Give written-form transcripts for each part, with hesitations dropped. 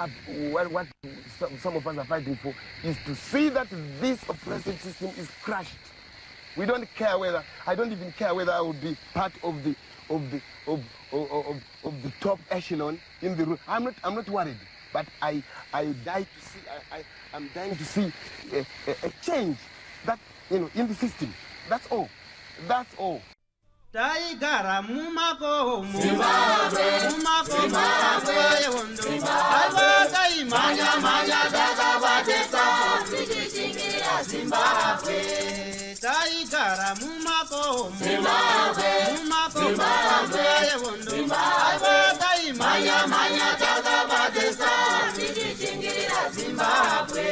are, what, what some of us are fighting for is to see that this oppressive system is crushed. We don't care whether, I don't even care whether I will be part of the, of the, of, of, of, of the top echelon in the room. I'm not worried, but I die to see, I'm dying to see a change that, in the system. That's all. That's all. Taigara mumakomo, mumakomo nguva yehondo. Aiwa, taimhanya mhanya takabatesa tichishingirira Zimbabwe. Taigara mumakomo, mumakomo nguva yehondo. Aiwa, taimhanya mhanya takabatesa tichishingirira Zimbabwe.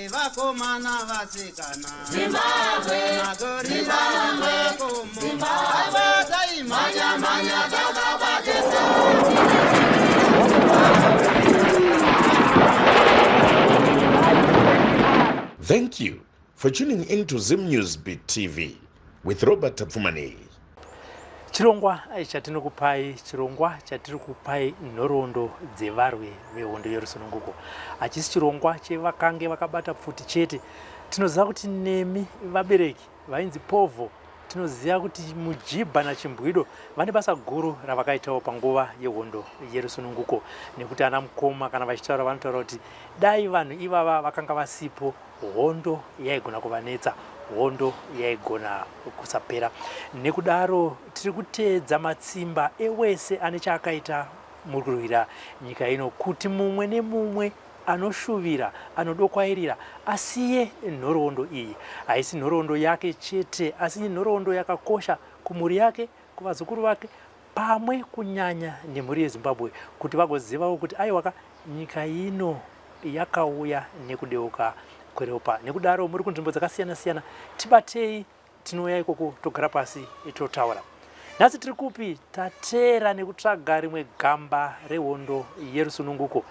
Vakomana, vasikana, Zimbabwe. Magorira mumakomo. Aiwa, taimhanya mhanya takabatesa. Thank you for tuning in to Zim News Beat TV with Robert Tafumani. Chirongwa chatinokupai, chirongwa chatiri kupai nhoroondo dzevarwi vehondo yerusununguko. Hachisi chirongwa chevakange vakabata pfuti chete. Tinoziva kuti nemi vabereki vainzi povho, tinoziva kuti Mujibha naChimbwido vane basa guru ravakaitawo panguva yehondo yerusununguko, nekuti ana mukoma kana vachitaura vanotaura kuti dai vanhu ivava vakanga vasipo, hondo yaigona kuvanetsa, hondo yaigona kusapera. Nekudaro tiri kuteedza matsimba ewese ane chaakaita mukurwira nyika ino, kuti mumwe nemumwe anoshuvira, anodokwairira asiye nhoroondo iyi. Haisi nhoroondo yake chete, asi nhoroondo yakakosha kumhuri yake, kuvazukuru vake, pamwe kunyanya nemhuri yeZimbabwe, kuti vagozivawo kuti aiwaka, nyika ino yakauya nekudeuka kweropa. Nekudaro muri kunzvimbo dzakasiyana siyana, tibatei, tinouya ikoko, togara pasi, totaura. Nhasi tiri kupi? Tateera nekutsvaga rimwe gamba rehondo yerusununguko.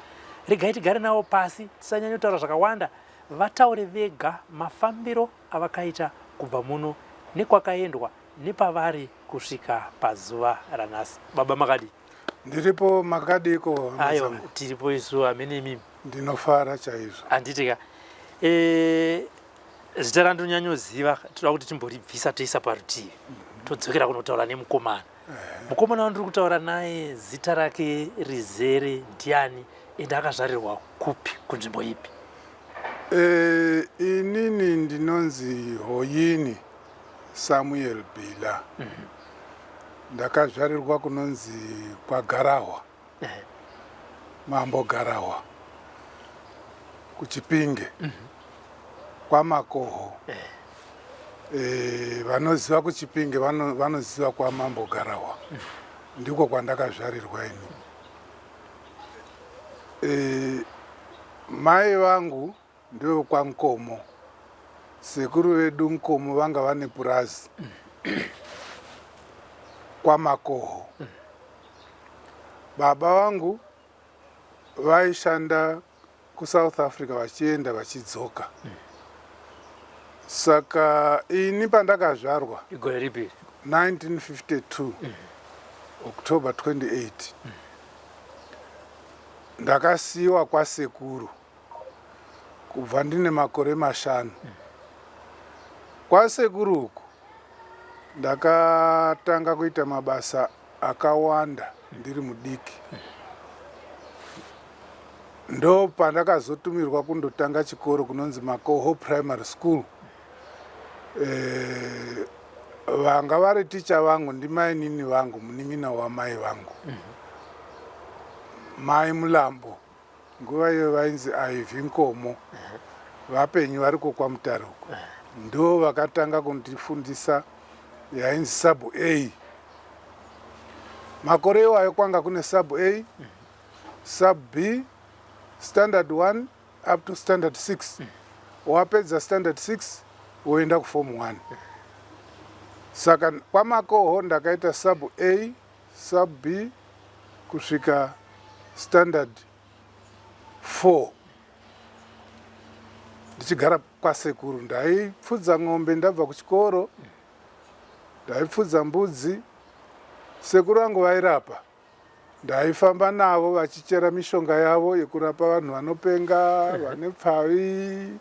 Regai tigare navo pasi, tisanyanyotaura zvakawanda, vataure vega mafambiro avakaita kubva muno, nekwakaendwa, nepavari kusvika pazuva ranhasi. Baba, makadii? Ndiripo, makadiko? Aiwa, tiripo isu, hamene imimi? Ndinofara chaizvo. Handiti ka? Zita randinonyanyoziva toda kuti timboribvisa, toisa parutivi, todzokera kunotaura nemukomana. Mukomana wandiri kutaura naye, zita rake rizere ndiani, ende akazvarirwa kupi, kunzvimbo ipi? Inini ndinonzi Hoyini Samuel Bila. Ndakazvarirwa kunonzi kwaGarahwa, Mambo Garahwa, kuChipinge, kwaMakoho. Vanoziva kuChipinge vanoziva kwaMambo Garahwa, ndiko kwandakazvarirwa ini. Mai vangu ndevekwaNkomo. Sekuru vedu Nkomo vanga vane purazi kwaMakoho. Baba vangu vaishanda kuSouth Africa, vachienda vachidzoka. Saka ini pandakazvarwa, Igore ripi? 1952, October 28, ndakasiyiwa kwasekuru kubva ndine makore 5. Kwasekuru uku ndakatanga kuita mabasa akawanda ndiri mudiki. Ndo pandakazotumirwa kundotanga chikoro kunonzi Makoho Primary School. Vanga vari ticha vangu ndimainini vangu, munin'ina wamai vangu, Mai Mulambo. Nguva iyo vainzi Ivy Nkomo, vapenyu, variko kwaMutare uko. Ndo vakatanga kundifundisa yainzi Sub A. Makore iwayo kwanga kune Sub A, Sub B, Standard 1 up to Standard 6. Wapedza Standard 6 woenda kuForm 1. Saka kwaMakoho ndakaita Sub A, Sub B kusvika Standard 4, ndichigara kwasekuru. Ndaipfudza ng'ombe ndabva kuchikoro, ndaipfudza mbudzi. Sekuru vangu vairapa. Ndaifamba navo vachichera mishonga yavo yekurapa vanhu vanopenga, vane pfavi,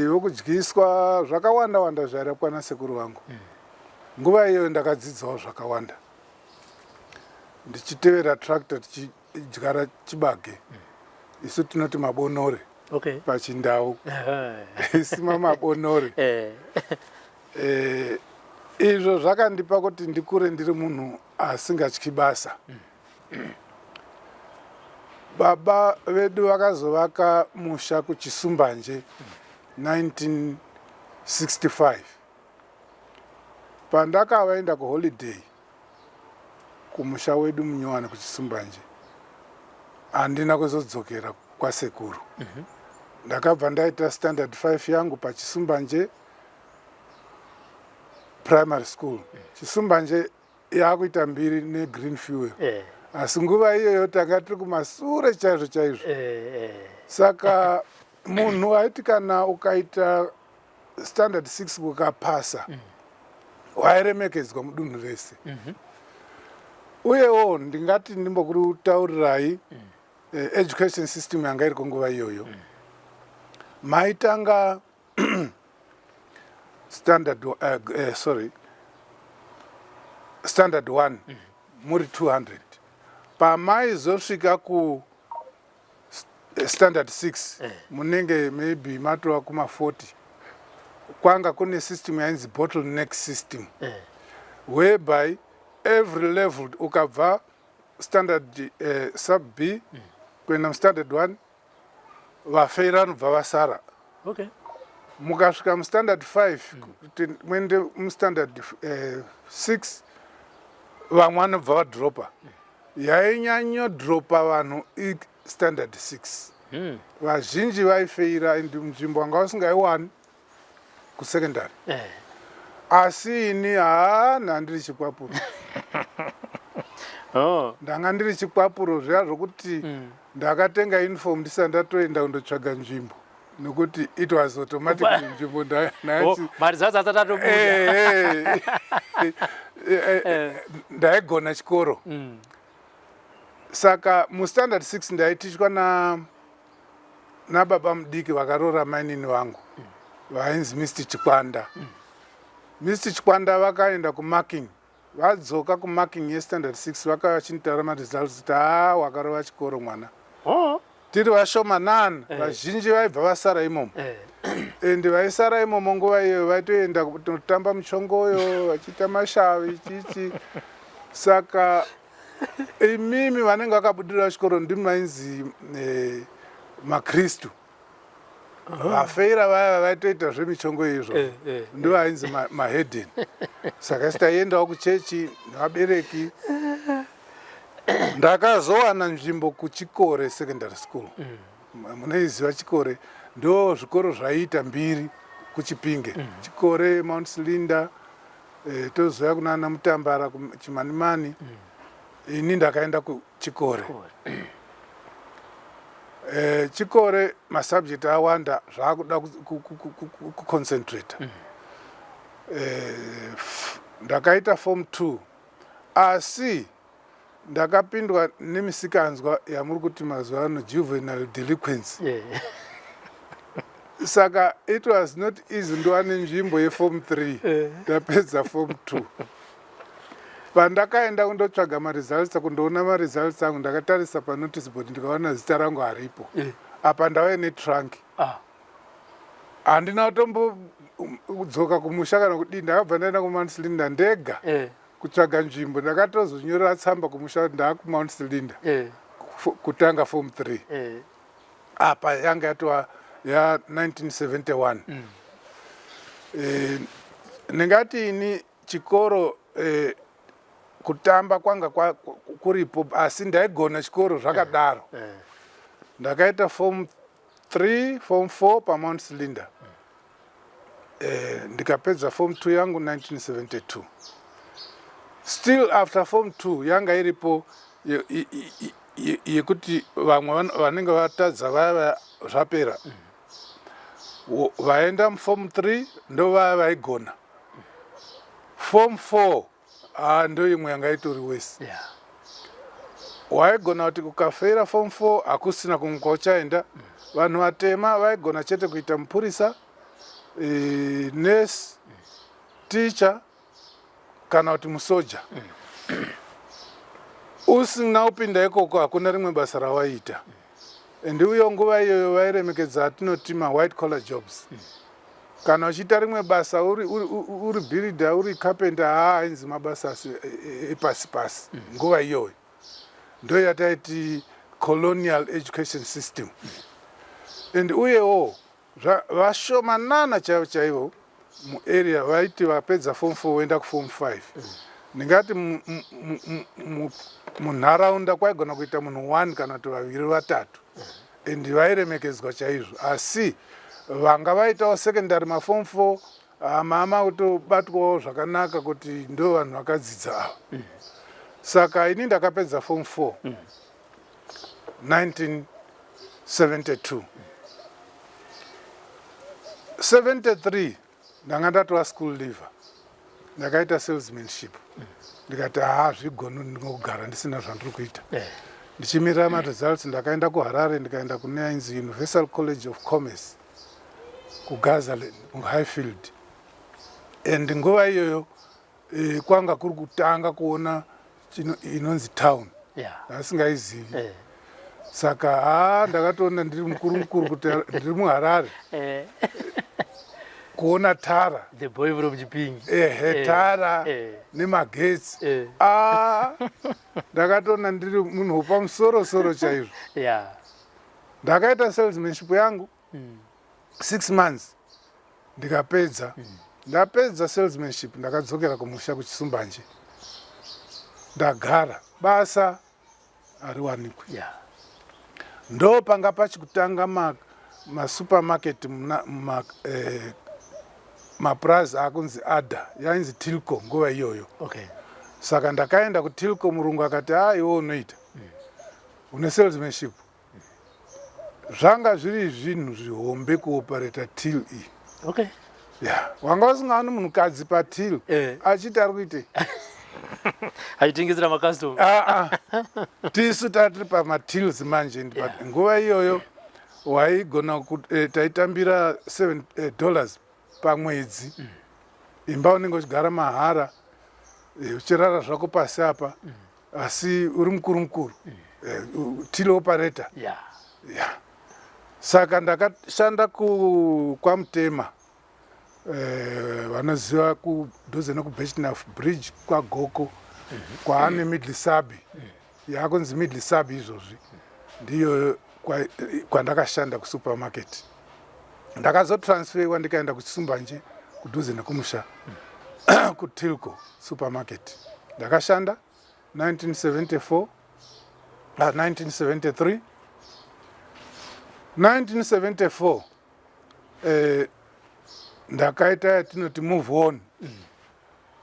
vokudyiswa, zvakawanda wanda zvairapwa nasekuru vangu. Nguva iyoyo ndakadzidzawo zvakawanda ndichitevera tractor tichidyara chibage. Isu tinoti mabonore pachindau. Isima mabonore. Izvo zvakandipa kuti ndikure ndiri munhu asingatyi basa. Baba vedu vakazovaka musha kuChisumbanje 1965. Pandakavaenda kuholiday kumusha wedu munyowani kuChisumbanje, handina kuzodzokera kwasekuru. Ndakabva ndaita standard 5 yangu paChisumbanje Primary School. Chisumbanje yakuita mbiri negreen fuel. Asi nguva iyoyo tanga tiri kumasure chaizvo chaizvo. Saka munhu aiti kana ukaita standard 6 ukapasa, wairemekedzwa mudunhu rese. Uyewo ndingati ndimbokutaurirai education system yanga iriko nguva iyoyo. Maitanga standard sorry, standard 1 muri 200. Pamaizosvika ku standard 6 munenge maybe matova kuma 40. Kwanga kune system yainzi bottleneck system, whereby every level ukabva standard sub B kuenda mustandard 1, vafeira vanobva vasara. Mukasvika mustandard 5 kuti muende mustandard 6, vamwe vanobva vadropa. Yainyanyodropa vanhu istandard 6. Vazhinji vaifeira and nzvimbo wanga usingaiwani kusecondary. Asi ini haana, ndiri chikwapuro. Ndanga ndiri chikwapuro zviya zvokuti ndakatenga uniform ndisati ndatoenda kundotsvaga nzvimbo, nokuti it was automatic, nzvimbo Mari dzacho dzasati atobuda. Ndaigona chikoro. Saka mustandard 6 ndaitichwa na nababa mudiki vakaroora mainini vangu vainzi Mr Chikwanda. Mr Chikwanda vakaenda kumarking, vadzoka kumarking yestandard 6 vakauya vachinitaura maresults kuti haa, wakarova chikoro mwana. Tiri vashomanana, vazhinji vaibva vasara imomo. And vaisara imomo nguva iyoyo vaitoenda kutotamba muchongoyo, vachiita mashavi chichi. Saka imimi vanenge vakabudirira chikoro ndimi mainzi makristu. Vafeira vaya vaitoita zvemichongo izvo ndo vainzi mahedheni. Saka isi taiendawo kuchechi nevabereki. Ndakazowana nzvimbo kuChikore Secondary School. Munoiziva Chikore, ndo zvikoro zvaiita mbiri kuChipinge. Chikore, Mount Selinda, tozouya kunana Mutambara, Chimanimani. Ini ndakaenda kuChikore. Chikore masubject awanda, zvaakuda kuconcentrate. Ndakaita form 2, asi ndakapindwa nemisikanzwa yamuri kuti mazuva ano juvenile delinquency. Saka it was not easy ndiwane nzvimbo yeform 3 ndapedza form 2. Pandakaenda kundotsvaga maresults, kundoona maresults angu, ndakatarisa panotice board ndikaona zita rangu haripo. Apa ndauya netrunk. Handina kutombodzoka kumusha kana kudii, ndakabva ndaenda kuMount Selinda ndega kutsvaga nzvimbo. Ndakatozonyorera tsamba kumusha kuti ndaakuMount Selinda kutanga form 3. Apa yanga yatova ya1971. Ndingati ini chikoro kutamba kwanga kuripo, asi ndaigona chikoro zvakadaro. Ndakaita form 3, form 4 paMount Selinda. Ndikapedza form 2 yangu 1972. Still after form 2 yanga iripo yekuti vamwe vanenge vatadza vaya vaya zvapera. Vaenda muform 3 ndo vaya vaigona. Form 4, ah, ndo imwe yanga itori wese. Waigona kuti ukafeira form 4 hakusina kumwe kwauchaenda. Vanhu vatema vaigona chete kuita mupurisa, nurse, teacher kana kuti musoja. Usina kupinda ikoko hakuna rimwe basa rawaiita. And uyo nguva iyoyo vairemekedza atinoti mawhite collar jobs. Kana uchiita rimwe basa uri, uri, uri builder, uri carpenter, haa ainzi mabasa epasi pasi nguva iyoyo. Ndo yataiti colonial education system. And uyewo vashomanana chaivo chaivo muarea vaiti vapedza form 4 voenda kuform 5. Ndingati munharaunda kwaigona kuita munhu 1 kana kuti vaviri vatatu, and vairemekedzwa chaizvo. Asi vanga vaitawo secondary maform 4 mama kutobatwawo zvakanaka kuti ndo vanhu vakadzidza ava. Saka ini ndakapedza form 4 1972. 73 ndanga ndatova school leaver, ndakaita salesmanship. Ndikati haa, zvigoni ndingogara ndisina zvandiri kuita. Ndichimirira maresults, ndakaenda kuHarare, ndikaenda kune ainzi Universal College of Commerce kuGazaland, kuHighfield. And nguva iyoyo kwanga kuri kutanga kuona inonzi town. Asingaizivi. Saka haa, ndakatoona ndiri mukuru mukuru kuti ndiri muHarare. Kuona tara. The boy from Chipinge. Ehe, tara nemagetsi. Ah, ndakatoona ndiri munhu wepamusoro soro chaizvo. Ndakaita salesmanship yangu 6 months, ndikapedza. Ndapedza salesmanship, ndakadzokera kumusha kuChisumbanje. Ndagara, basa hariwanikwi. Ndo panga pachikutanga masupermarket muna mapurazi akunzi ADA, yainzi Tilco nguva iyoyo. Saka ndakaenda kuTilco, murungu akati, "A, iwe unoita, une salesmanship." Zvanga zviri zvinhu zvihombe kuoperata till iyi. Ya, wanga usingaoni munhukadzi patill achiti ari kuitei. Achitengesera macustomer. Ah, ah. Tisu tatiri pamatills manje, but nguva iyoyo waigona taitambira 7 dollars pamwedzi. Imba unenge uchigara mahara, uchirara zvako pasi apa, asi uri mukuru mukuru, till operator. Yeah. Saka ndakashanda kwaMutema, vanoziva kudhuze nekuBirchenough Bridge kwaGoko, kwaane Middle Sabi, yakunzi Middle Sabi izvozvi. Ndiyo kwandakashanda kusupermarket. Ndakazotransferwa ndikaenda kuChisumbanje kudhuze nekumusha, kuTilco supermarket. Ndakashanda 1974, 1973, 1974. Ndakaita yatinoti move on,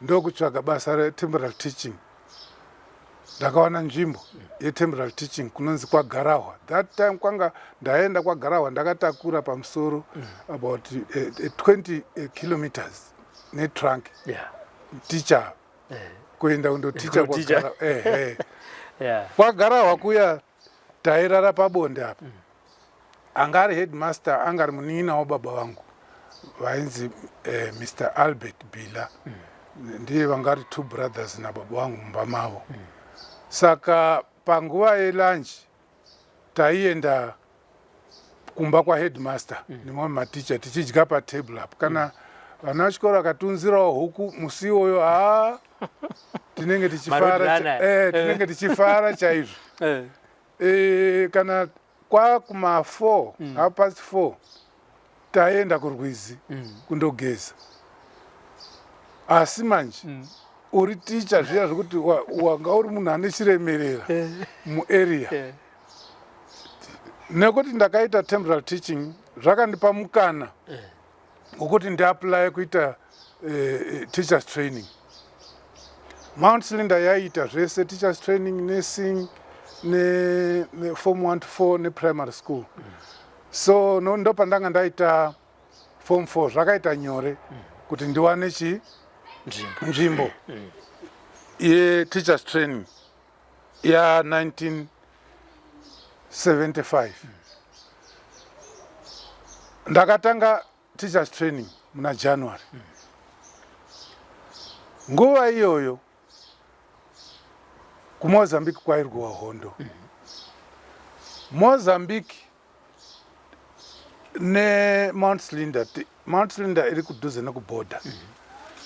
ndokutsvaga basa retemporal teaching. Ndakawana nzvimbo yetemporal teaching kunonzi kwaGarahwa. That time kwanga ndaenda kwaGarahwa ndakatakura pamusoro about 20 kilometers netrunk, teacher, kuenda kundoticha. Kundoticha. Ehe. KwaGarahwa kuya tairara pabonde apa. Anga ari headmaster anga ari munin'ina wababa vangu, vainzi Mr Albert Bila. Ndiye vanga ari two brothers nababa vangu mumba mavo. Saka panguva yelunch taienda kumba kwaheadmaster nemamwe maticha, tichidya patable apo. Kana vana vechikoro vakatunzirawo huku musi iwoyo, haa, tinenge tichifara. Maroadrunner. Tinenge tichifara chaizvo. Kana kwakuma 4, 4:30, taenda kurwizi kundogeza. Asi manje uri ticha zviya zvekuti wanga uri munhu ane chiremerera muarea. Nekuti ndakaita temporal teaching, zvakandipa mukana wekuti ndiapplye kuita teachers training. Mount Selinda yaiita zvese, teachers training, nursing, ne form 1 to 4 neprimary school. So no, ndopandanga ndaita form 4, zvakaita nyore kuti ndiwane chi nzvimbo nzvimbo yeteachers training. Ya 1975 ndakatanga teachers training muna January. Nguva iyoyo kuMozambique kwairwiwa hondo. Mozambique neMount Slinder, Mount Slinder iri kudhuze nekubhodha.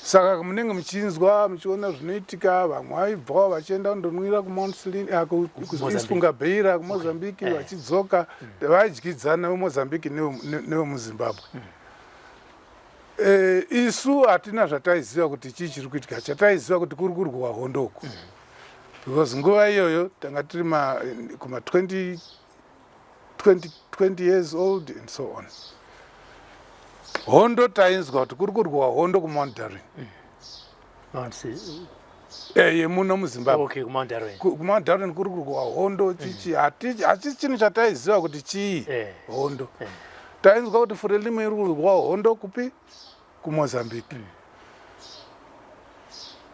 Saka munenge muchinzwa, muchiona zvinoitika. Vamwe vaibvawo vachienda kundonwira kuMount Slinder, kuIspunga Beira kuMozambique, vachidzoka vaidyidzana veMozambique nevemuZimbabwe. Isu hatina zvataiziva kuti chii chiri kuitika. Chataiziva kuti kuri kurwiwa hondo uku, because nguva iyoyo tanga tiri kuma 20 20 20 years old and so on. Hondo tainzwa kuti kuri kurwiwa hondo kuMount Darwin. Yemuno muZimbabwe. Okay, kuMount Darwin. KuMount Darwin kuri kurwiwa hondo. Chichi hachisi chinhu chataiziva kuti chii hondo. Tainzwa kuti Frelimo iri kurwiwa hondo kupi? KuMozambique.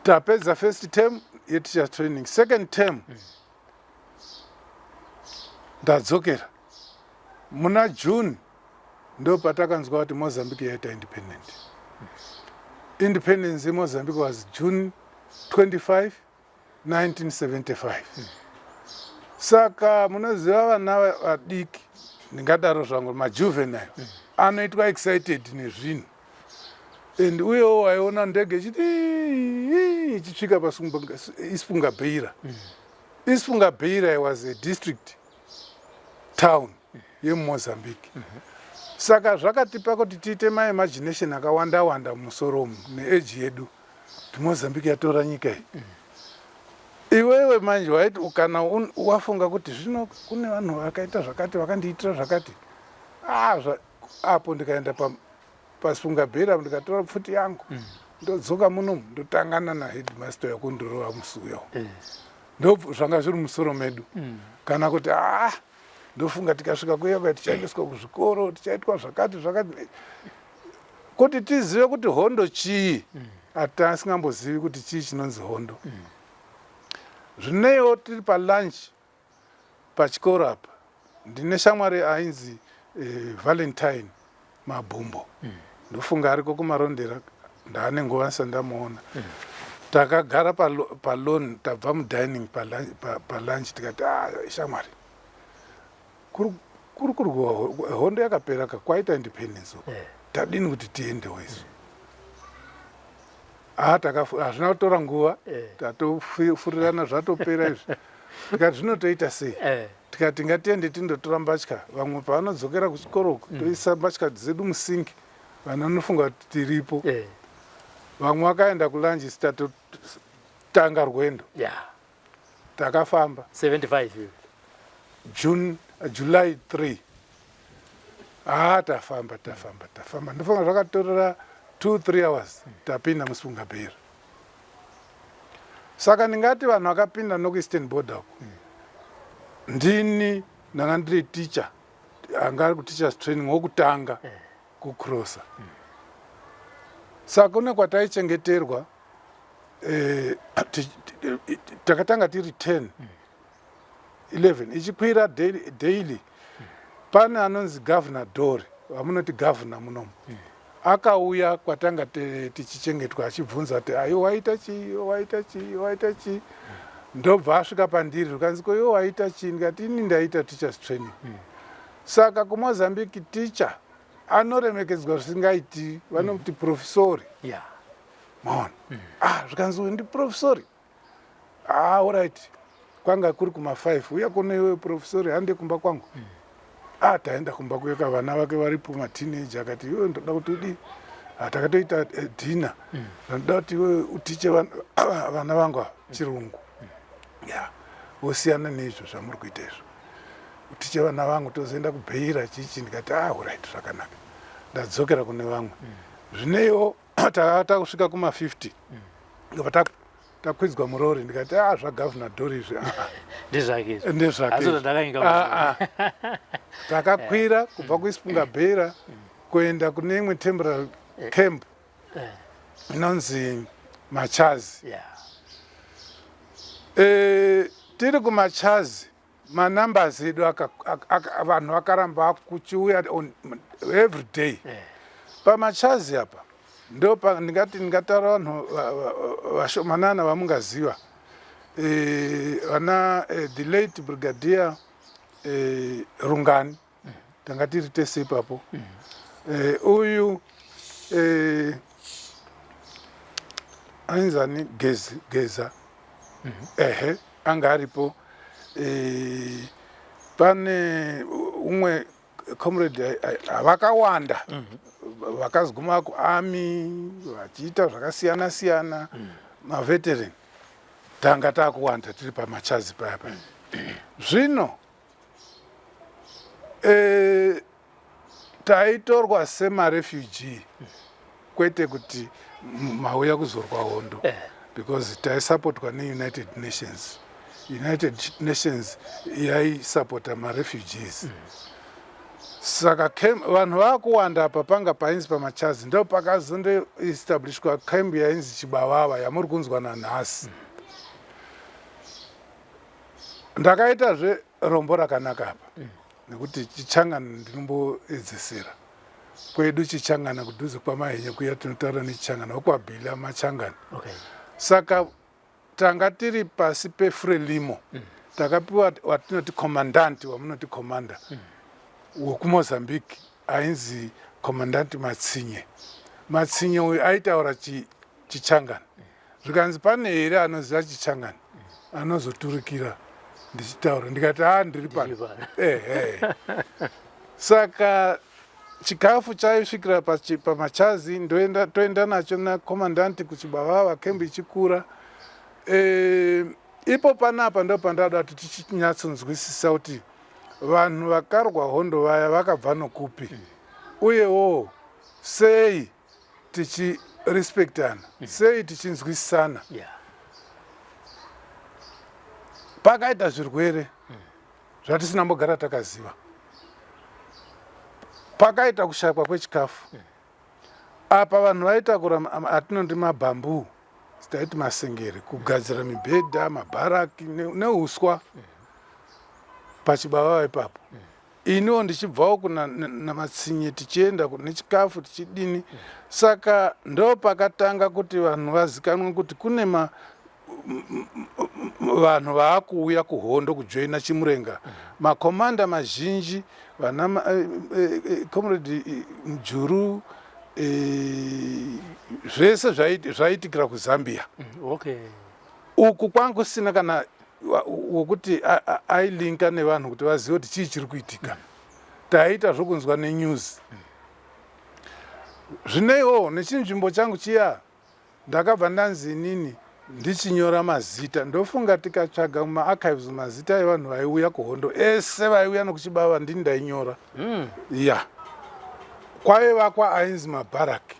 Tapedza first term yeteachers training, second term ndadzokera muna June, ndo patakanzwa kuti Mozambique yaita independent. Independence yeMozambique was June 25 1975. Saka munoziva vana vadiki, ndingadaro zvangu majuvenile, anoitwa excited nezvinhu. And uyewo waiona ndege ichiti ichisvika paIspunga Beira. Ispunga Beira was a district town yemuMozambique. Saka zvakatipa kuti tiite maimagination akawanda wanda mumusoro umu neage yedu, kuti Mozambique yatora nyika iyi. Iwewe manje waiti kana wafunga kuti zvino kune vanhu vakaita zvakati, vakandiitira zvakati, ah, apo ndikaenda paSunga Beira, ndikatora pfuti yangu, ndodzoka munomu, ndotangana naheadmaster yakundorova musi uyo. Ndo zvanga zviri musoro medu. Kana kuti ah, ndofunga tikasvika kuya kuya tichaendeswa kuzvikoro, tichaitwa zvakati zvakati. Kuti tizive kuti hondo chii, hatasingambozivi kuti chii chinonzi hondo. Zvineiwo tiri palunch pachikoro apa, ndine shamwari ainzi Valentine Mabhumbo. Ndofunga ariko kuMarondera, ndaane nguva ndisati ndamuona. Takagara palawn, tabva mudining palunch, tikati, "Ah, shamwari, kuri kurwiwa hondo, yakapera ka, kwaita independence uko. Tadini kuti tiendewo isu?" Ah, hazvina kutora nguva, tatofurirana, zvatopera izvi. Tikati zvinotoita sei? Tikati ngatiende tindotora mbatya. Vamwe pavanodzokera kuchikoro uku, toisa mbatya dzedu musinki, vanhu vanofunga kuti tiripo. Vamwe vakaenda kulunch, tatotanga rwendo. Takafamba 75 iyo. June, July 3. Ah, tafamba, tafamba, tafamba, ndofunga zvakatorera 2 3 hours, tapinda muSunga Beira. Saka ndingati vanhu vakapinda nokueastern border uku, ndini ndanga ndiri teacher anga ari kuteachers training wokutanga kucrossa. Saka kune kwataichengeterwa, takatanga tiri 10 11 ichikwira daily. Pane anonzi Governor Dori, vamunoti governor munomu, akauya kwatanga tichichengetwa achibvunza kuti, "Ayo waita chii? Waita chii? Waita chii?" Ndobva asvika pandiri, zvikanzi, "Ko iwe waita chii?" Ndikati, "Ini ndaita teachers training." Saka kuMozambique teacher anoremekedzwa zvisingaiti, vanomuti professor. Maona? Ah, zvikanzi, "Uyu ndiprofessor. Ah, alright." Kwanga kuri kuma5. "Uya kuno iwe professor, hande kumba kwangu." Ah, taenda kumba kuyeka, vana vake varipo, mateenager. Akati, "Iwe ndoda kuti udii?" Ah, takatoita dinner. "Ndoda kuti iwe utiche vana vangu ava chirungu, ya wosiyana neizvo zvamuri kuita izvo, utiche vana vangu, tozoenda kuBheira chichi." Ndikati, "Ah, alright, zvakanaka." Ndadzokera kune vamwe. Zvineiwo takusvika kuma50, ndobva takwidzwa murori. Ndikati, "A, zvaGovernor Dori izvi, ah, ah." Ndezvake izvi. Ndezvake Asi izvi. zvandakainga. Ah, ah. Takakwira kubva kuIspunga Beira kuenda kune imwe temporary camp inonzi Machazi. Tiri kumachazi, manumbers edu vanhu vakaramba kuchiuya on every day. Pamachazi apa ndo ndingati ndingataura vanhu vashomanana vamungaziva, vana the late Brigadier Rungani, tanga tiri tese ipapo. Uyu ainzani Geza, ehe, anga aripo. Pane umwe comrade, vakawanda vakazoguma kuarmy vachiita zvakasiyana siyana, maveteran. Tanga takuwanda tiri pamachazi paya paya. Zvino taitorwa semarefugee, kwete kuti mauya kuzorwa hondo, because taisapotwa neUnited Nations. United Nations yaisapota marefugees. Saka vanhu vakuwanda apa panga painzi pamachazi, ndo pakazondoestablishwa camp yainzi Chibavava yamuri kunzwa nanhasi. Ndakaitazve rombo rakanaka apa nekuti chichangana ndinomboedzesera kwedu, chichangana kudhuze kwaMahenye kuya, tinotaura nechichangana, vekwaBhila machangana. Saka tanga tiri pasi peFrelimo. Takapiwa watinoti commandant, wamunoti commander, wekuMozambique ainzi Commandant Matsinye. Matsinye uyu aitaura chichangana. Zvikanzi, "Pane here anoziva chichangana anozoturikira ndichitaura?" Ndikati, "A, ndiri pano." Ndiri pano. Ehe. Saka chikafu chaisvikira pamachazi, ndoenda, toenda nacho nacommandant kuChibavava, camp ichikura. Ipo panapa ndo pandada kuti tichinyatsonzwisisa kuti vanhu vakarwa hondo vaya vakabva nokupi, uyewo sei tichirespektana, sei tichinzwisisana. Pakaita zvirwere zvatisina mbogara takaziva, pakaita kushayikwa kwechikafu. Apa vanhu vaitakura atinoti mabamboo, taiti masengere, kugadzira mibhedha, mabharaki neuswa pachibavava ipapo. Iniwo ndichibvawo kuna naMatsinye, tichienda nechikafu, tichidini. Saka ndo pakatanga kuti vanhu vazikanwe kuti kune vanhu vaakuuya kuhondo kujoina Chimurenga. Makomanda mazhinji, vana Comrade Mujuru, zvese zvaiitikira kuZambia. Uku kwanga kusina kana wokuti ailinka nevanhu kuti vazive kuti chii chiri kuitika. Taiita zvokunzwa nenews. Zvineiwo nechinzvimbo changu chiya, ndakabva ndanzi inini ndichinyora mazita. Ndofunga tikatsvaga mumaarchives mazita evanhu vaiuya kuhondo ese, vaiuya nokuChibava, ndini ndainyora. Ya, kwaivakwa ainzi mabharaki,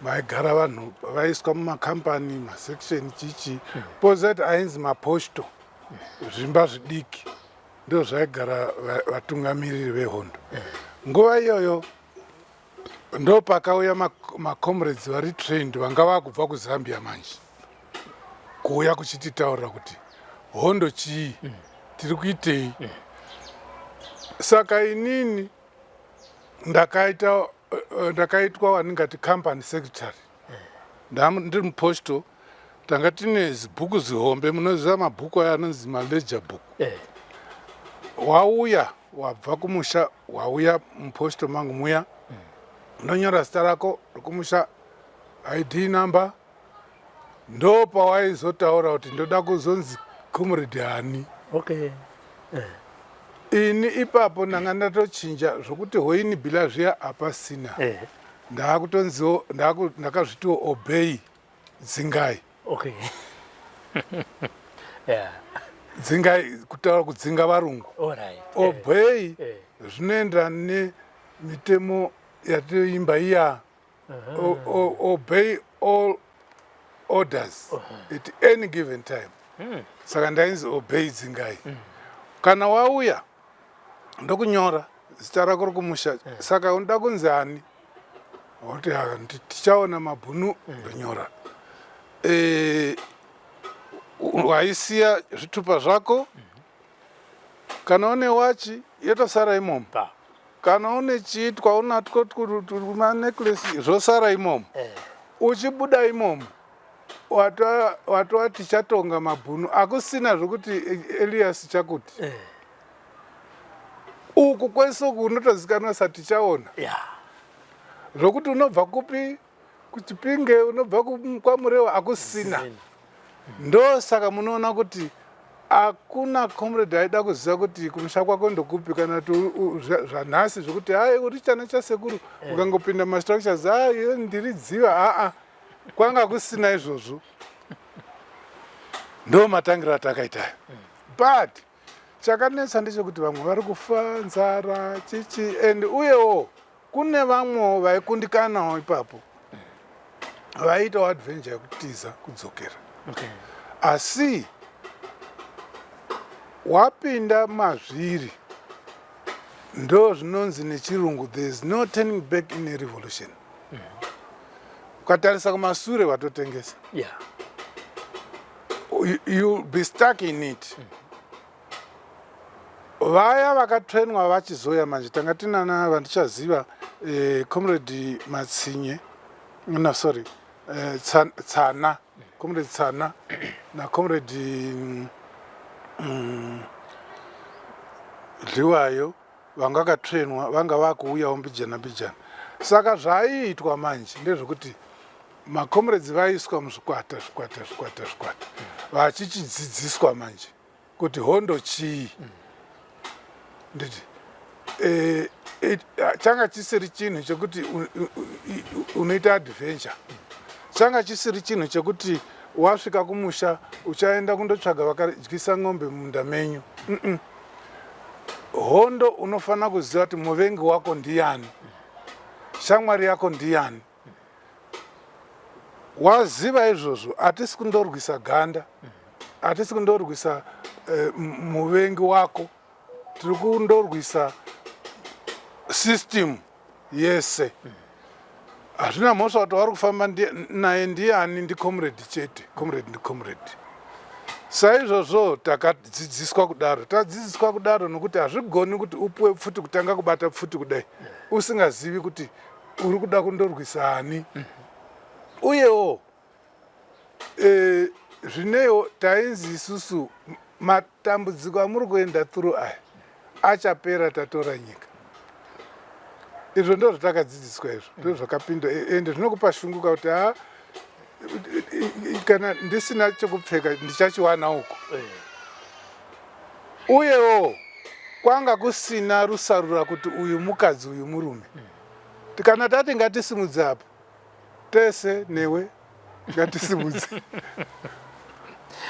vaigara vanhu vaiswa mumakambani, masection, chichi. Pozati ainzi maposto, zvimba zvidiki, ndo zvaigara vatungamiriri vehondo nguva iyoyo. Ndo pakauya macomrades vari trained, vanga vakubva kuZambia manje, kuuya kuchititaurira kuti hondo chii, tiri kuitei. Saka inini ndakaita ndakaitwa waningati company secretary. Ndiri muposto. Tanga tine zibhuku zihombe, munoziva mabhuku aya anonzi maledger book. Wauya wabva kumusha, wauya muposto mangu muya, unonyora zita rako rekumusha, ID number. Ndo pawaizotaura kuti ndoda kuzonzi comrade hani. Ini ipapo ndanga ndatochinja zvokuti hoini bila zviya hapasina. Ndaakutonziwo ndakazvitiwo Obey Dzingai. Dzingai kutaura kudzinga varungu. Obey zvinoenderana nemitemo yatinoimba iya, obey all orders at any given time. Saka ndainzi Obey Dzingai. Kana wauya, ndokunyora zita rako rokumusha. Saka unoda kunzi ani? Woti, "Ah, Tichaona Mabhunu." Ndonyora. Waisiya zvitupa zvako, kana une wachi yotosara imomo, kana une chiitwa unatwo manecklace zvosara imomo. Uchibuda imomo watova tichatonga mabhunu, akusina zvokuti Elias chakuti. Uku kwese uku unotozikanwa satichaona, zvokuti unobva kupi, kuChipinge, unobva kwaMurewa, akusina. Ndosaka munoona kuti hakuna comrade aida kuziva kuti kumusha kwako ndokupi, kana kuti zvanhasi zvokuti hai, uri chana chasekuru. Ukangopinda mastructures, hai, ndiri dziva. Aa, kwanga kusina izvozvo. Ndo matangiro atakaita. But chakanetsa ndechekuti vamwe vari kufa nzara, chichi, and uyewo kune vamwewo vaikundikanawo ipapo, vaiitawo adventure yekutiza kudzokera. Asi wapinda mazviri, ndo zvinonzi nechirungu, "There is no turning back in a revolution." Ukatarisa kumasure, watotengesa. You'll be stuck in it. Vaya vakatrainwa vachizoya manje, tanga tinana vandichaziva, Comrade Matsinye, no, sorry, Tsana, Comrade Tsana naComrade Dliwayo, vanga vakatrainwa, vanga vakuuyawo mbijana mbijana. Saka zvaiitwa manje ndezvekuti macomrades vaiswa muzvikwata, zvikwata, zvikwata, zvikwata, vachichidzidziswa manje kuti hondo chii. Nditi changa chisiri chinhu chekuti unoita adventure, changa chisiri chinhu chekuti wasvika kumusha uchaenda kundotsvaga vakadyisa ng'ombe mumunda menyu. Hondo unofanira kuziva kuti muvengi wako ndiani, shamwari yako ndiani. Waziva izvozvo, hatisi kundorwisa ganda, hatisi kundorwisa muvengi wako, tiri kundorwisa system yese. Hazvina mhosva kuti wari kufamba naye ndiani, ndicomrade chete, comrade ndicomrade. Saizvozvo takadzidziswa kudaro, tadzidziswa kudaro, nokuti hazvigoni kuti upiwe pfuti, kutanga kubata pfuti kudai, usingazivi kuti uri kuda kundorwisa ani. Uyewo zvinewo tainzi isusu matambudziko amuri kuenda through aya achapera tatora nyika. Izvo ndo zvatakadzidziswa, izvo ndo zvakapinda, ende zvinokupa shunguka kuti ha, kana ndisina chekupfeka ndichachiwana uko. Uyewo kwanga kusina rusarura kuti uyu mukadzi, uyu murume. Kana tati ngatisimudze apa, tese newe ngatisimudze.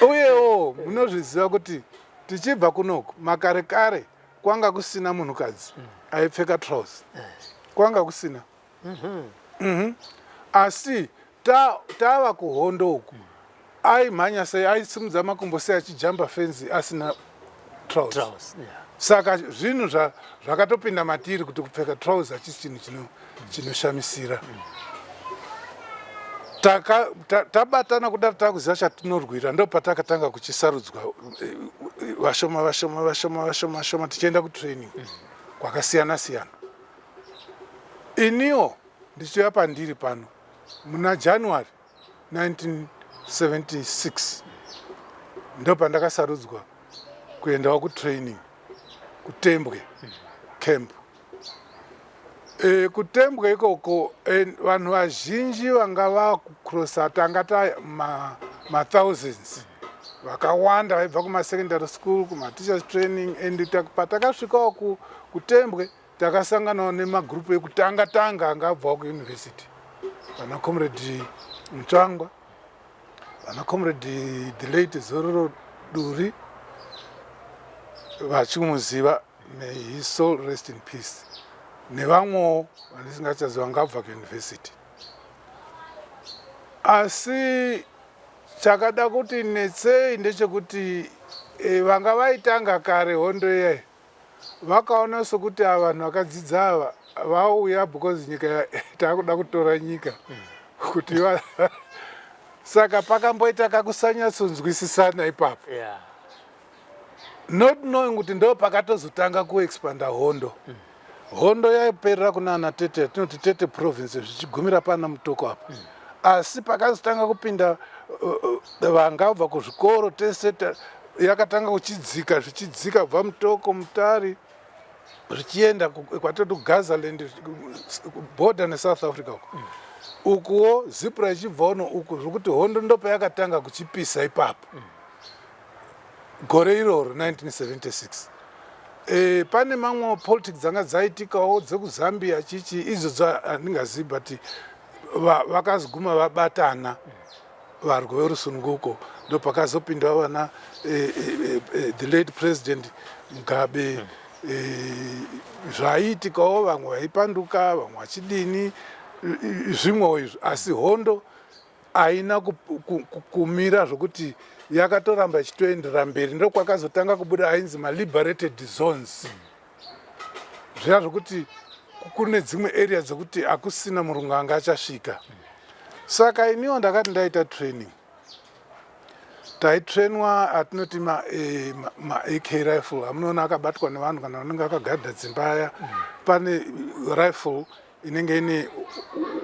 Uyewo munozviziva kuti tichibva kunoku makare kare kwanga kusina munhukadzi aipfeka trouser, kwanga kusina. Asi tava kuhondo uku, aimhanya sei, aisimudza makumbo sei, achijamba fenzi asina trouser? Trousers, yeah. Saka zvinhu zvakatopinda matiri kuti kupfeka trouser hachisi chinhu chinoshamisira. Tabatana kudaro, takuziva chatinorwira, ndo patakatanga kuchisarudzwa vashoma vashoma vashoma vashoma vashoma, tichienda kutraining kwakasiyana siyana. Iniwo ndichiuya pandiri pano muna January 1976, ndo pandakasarudzwa kuendawo kutraining kuTembwe camp. KuTembwe ikoko vanhu vazhinji vanga vakucrossa, tanga ta mathousands vakawanda vaibva kumasecondary school, kumateachers training, and patakasvikawo kuTembwe takasanganawo nemagurupu ekutanga tanga anga abvawo kuuniversity, vana Comrade Mutsvangwa, vana Comrade the late Zororo Duri, vachimuziva, may his soul rest in peace, nevamwewo vandisingachaziva vangabva kuuniversity. Asi chakada kuti netsei ndechekuti vanga vaitanga kare hondo iyayi vakaona sokuti ava vanhu vakadzidza ava vauya because nyika taakuda kutora nyika kuti Saka pakamboita kakusanyatsonzwisisana ipapo. Yeah. Not knowing kuti ndo pakatozotanga kuexpanda hondo. Hondo yaiperera kunana Tete, tinoti Tete province zvichigumira pana Mutoko apa. Asi pakazotanga kupinda vangabva kuzvikoro tese yakatanga kuchidzika zvichidzika kubva Mutoko, Mutare zvichienda kwatoti kuGazaland, border neSouth Africa uko. Ukuwo Zipra ichibvawo nouku, zvokuti hondo ndopayakatanga kuchipisa ipapo. Gore iroro 1976. Pane mamwe politics dzanga dzaitikawo dzekuZambia chichi idzo handingazivi, but vakazoguma vabatana varwi verusununguko, ndopakazopinda vana the late President Mugabe. Zvaiitikawo vamwe vaipanduka, vamwe vachidini, zvimwewo izvo, asi hondo haina kumira zvokuti yakatoramba ichitoendera mberi. Ndokwakazotanga kubuda ainzi maliberated zones, zviya zvokuti kune dzimwe area dzekuti hakusina murungu anga achasvika. Saka iniwo ndakati ndaita training, taitrainwa atinoti ma-AK rifle amunoona akabatwa nevanhu kana vanenge vakagadha dzimba aya. Pane rifle inenge ine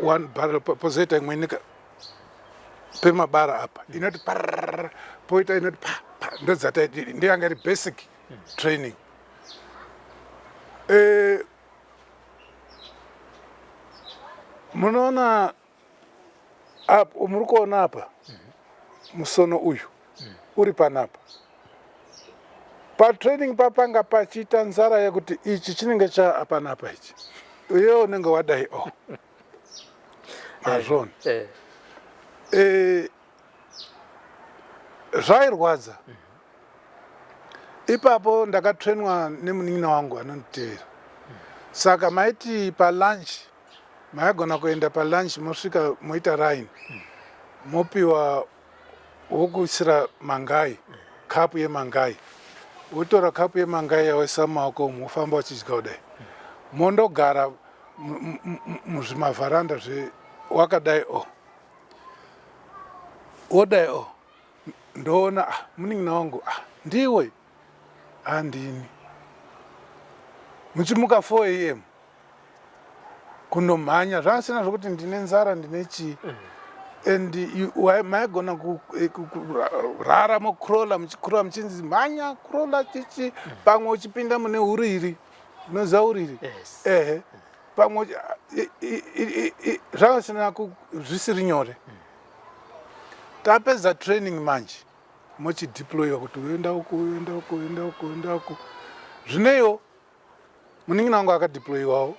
one barrel, pozoita imwe ine pemabara apa inoti parrrr, poita inoti pa pa. Ndodzataiti, ndeyanga iri basic training. Munoona apo, muri kuona apa musono uyu uri panapa patraining papanga pachiita nzara yekuti ichi chinenge cha panapa ichi, uye unenge wadai o mazvona. Zvairwadza ipapo. Ndakatrainwa nemunin'ina wangu anonditeera, saka maiti palunch maigona kuenda palunch, mosvika moita line, mopiwa wokuisira mangai, kapu yemangai, wotora kapu yemangai yawaisa mumaoko umu, wofamba uchidya kudai, mondogara muzvimavharanda zve wakadai o wodai o. Ndoona, ah, munin'ina wangu, ah, ndiwe handini muchimuka 4 am kundomhanya zvasina zvokuti ndine nzara, ndine chii. And maigona kurara mocrawler, muchicrawler muchinzi mhanya, crawler chichi, pamwe uchipinda mune uriri, unoziva uriri? Yes. Ehe, pamwe zvasina zvisiri nyore. Tapedza training manje, mochideployiwa kuti uenda uku, uenda uku, uenda uku, uenda uku. Zvineiwo munin'ina wangu akadeployiwawo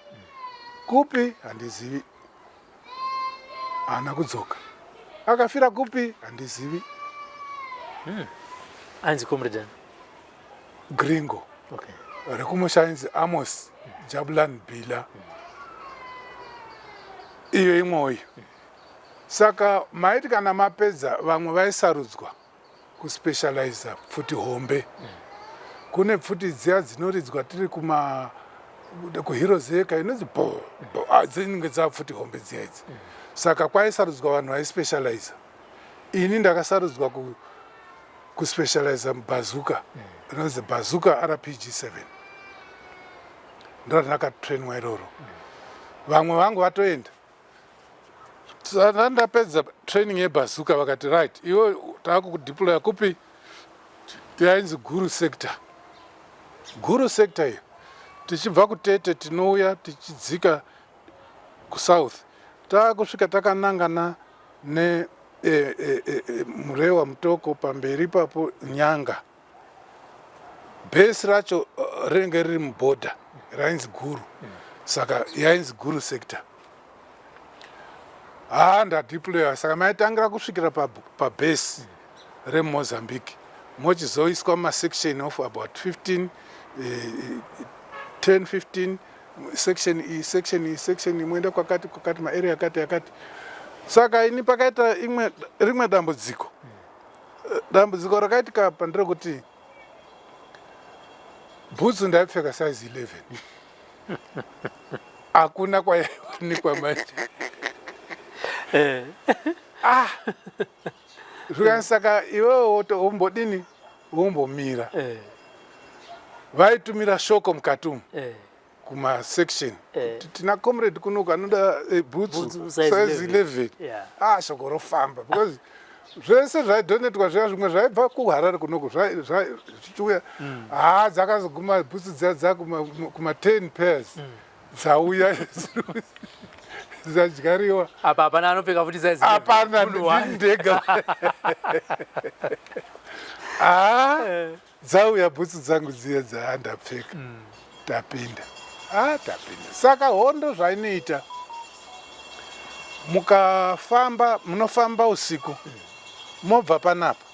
kupi handizivi, haana kudzoka, akafira kupi handizivi. Ainzi comrade ani? Gringo. Rekumusha ainzi Amos Jabulan Bila, iyo imwoyo. Saka maiti kana mapedza, vamwe vaisarudzwa kuspecializa pfuti hombe. Kune pfuti dziya dzinoridzwa tiri kuma kuHeroes Acre inonzi bo bo, ah, dzinenge dzava pfuti hombe dziya idzi. Saka kwaisarudzwa vanhu vaispecializa. Ini ndakasarudzwa kuspecializa mubazooka rinonzi bazooka RPG 7, ndo randakatrainwa iroro. Vamwe vangu vatoenda. Saka ndapedza training yebazooka, vakati, "Right, iwe taakukudeploya kupi?" Yainzi Guru Sector. Guru Sector iyo tichibva kuTete tinouya tichidzika kusouth, taakusvika takanangana ne Murewa, Mutoko pamberi ipapo, Nyanga. Bhesi racho rinenge riri mubhodha rainzi Guru, saka yainzi Guru Sector. Haa, ndadeploya, saka maitangira kusvikira pabhesi reMozambique, mochizoiswa mumasection of about 15, 10, 15, section iyi, section iyi, section iyi, moenda kwakati kwakati, maarea akati akati. Saka ini pakaita imwe rimwe dambudziko. Dambudziko rakaitika apa nderekuti bhutsu ndaipfeka size 11, hakuna kwaiwanikwa manje. Ah, zvikanzi saka iwewe wombodini, wombomira. Vaitumira shoko mukati umu kumasection kuti tina comrade kunoku anoda bhutsu Bhutsu size size 11. 11. Ah, shoko rofamba because zvese zvaidonetwa zviya, zvimwe zvaibva kuHarare kunoku zvichiuya. Ha, dzakazoguma bhutsu dziya dzakuma kuma 10 pairs dzauya dzadyariwa. Apa hapana anopfeka futi size 11. Hapana. Munhu one. Ndega. Ah, dzauya bhutsu dzangu dziya dzaandapfeka. Tapinda, ah, tapinda. Saka hondo zvainoita, mukafamba, munofamba usiku, mobva panapa.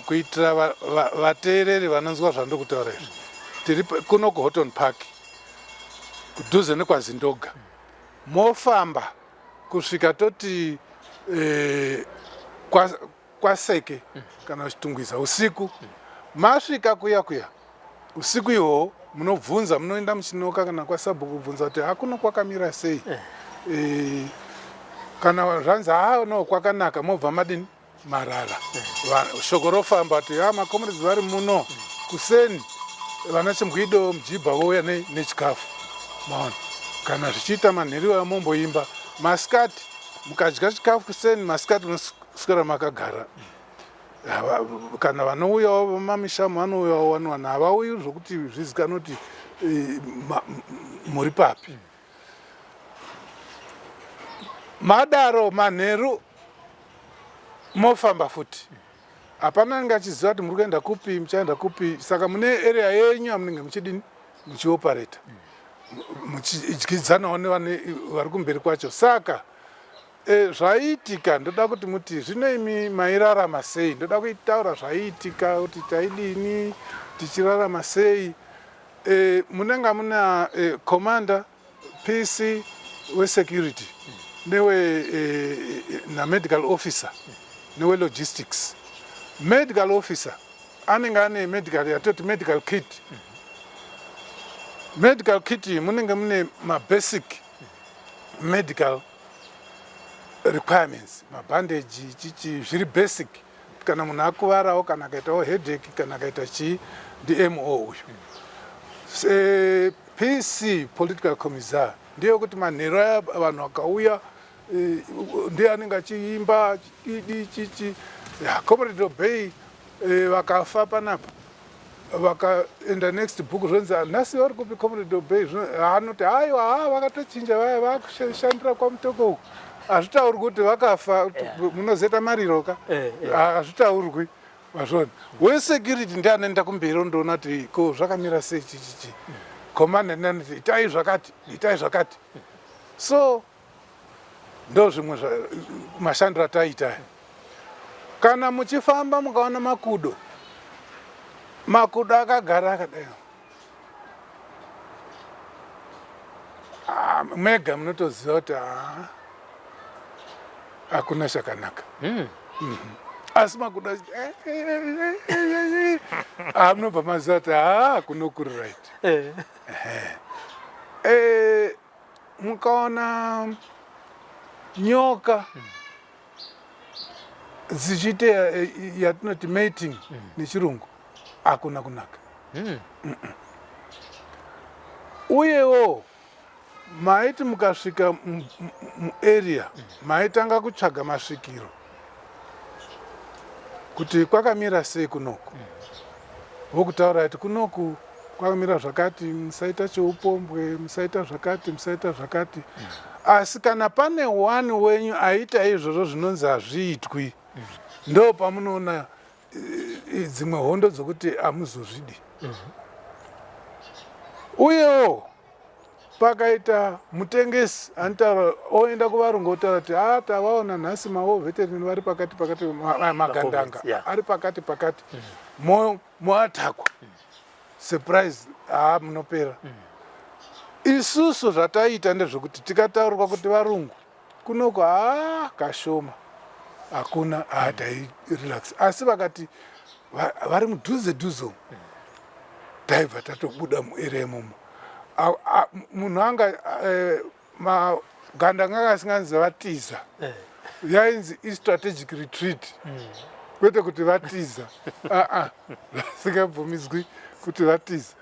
Kuitira vateereri vanonzwa zvandiri kutaura izvi, tiri kuno kuHoughton Park, kudhuze nekwaZindoga. Mofamba kusvika toti kwaSeke kana Chitungwiza usiku. Masvika kuya kuya usiku ihwohwo, munobvunza, munoenda muchinoka kana kwasabhuku kubvunza kuti hakuno kwakamira sei. Kana zvanzi ha, no, kwakanaka, mobva madini, marara. Shoko rofamba kuti ha, macomrades vari muno. Kuseni vana Chimbwido, Mujibha vouya nechikafu. Maona, kana zvichiita manheru amomboimba, masikati mukadya chikafu kuseni, masikati munoswera makagara. Kana vanouyawo mamishamu vanouyawo vanowana, havauyi zvokuti zvizikanwe kuti muri papi. Madaro manheru mofamba futi, hapana anenge achiziva kuti muri kuenda kupi, muchaenda kupi. Saka mune area yenyu yamunenge muchidini, muchiopareta, muchidyidzanawo nevane vari kumberi kwacho. Saka zvaiitika, ndoda kuti muti zvino imi mairarama sei. Ndoda kuitaura zvaiitika kuti taidini, tichirarama sei. Munenge muna commander, PC wesecurity, newe namedical officer, newelogistics. Medical officer anenge ane medical, yatoti medical kit. Medical kit iyi munenge mune mabasic medical requirements, mabhandeji, chichi, zviri basic. Kana munhu akuvarawo, kana akaitawo headache, kana akaita chii, ndiMO uyu. PC, political commissar, ndeyekuti manheru aya vanhu vakauya, ndiye anenge achiimba idi chichi. Comrade Obey vakafa panapa, vakaenda next book, zvonzi nhasi vari kupi Comrade Obey? Anoti aiwa, ha, vakatochinja, vaya vakushandira kwaMutoko uku. Hazvitauri kuti vakafa, munozoita mariro ka. Hazvitaurwi, mazvona. Wesecurity ndiye anoenda kumberi ondoona kuti ko zvakamira sei, chichichi. Commander ndiye anoti itai zvakati, itai zvakati. So ndo zvimwe mashandiro ataiita. Kana muchifamba mukaona makudo, makudo akagara akadai, ah, mega munotoziva kuti ah, hakuna chakanaka. Asi makudo ah, munobva maziva kuti ha, kuno kuri right. Mukaona nyoka dzichiita yatinoti mating nechirungu, hakuna kunaka. Uyewo maiti mukasvika muarea, maitanga kutsvaga masvikiro kuti kwakamira sei kunoku. Vokutaura kuti kunoku kwakamira zvakati, musaita cheupombwe, musaita zvakati, musaita zvakati. Asi kana pane one wenyu aita izvozvo zvinonzi hazviitwi, ndo pamunoona dzimwe hondo dzokuti hamuzozvidi. Uyewo pakaita mutengesi anotaura, oenda kuvarungu otaura kuti a, tavaona nhasi mawar veteran vari pakati pakati, magandanga ari pakati pakati, moatakwa surprise, haa, munopera. Isusu zvataiita ndezvekuti tikataurirwa kuti varungu kunoko haa, kashoma, hakuna, haa, tairelax. Asi vakati vari mudhuze dhuze umu, taibva tatobuda muarea imomo. Munhu anga magandanga anga asinganzi vatiza. Yainzi istrategic retreat. Kwete kuti vatiza. Aa, vasingabvumidzwi kuti vatiza.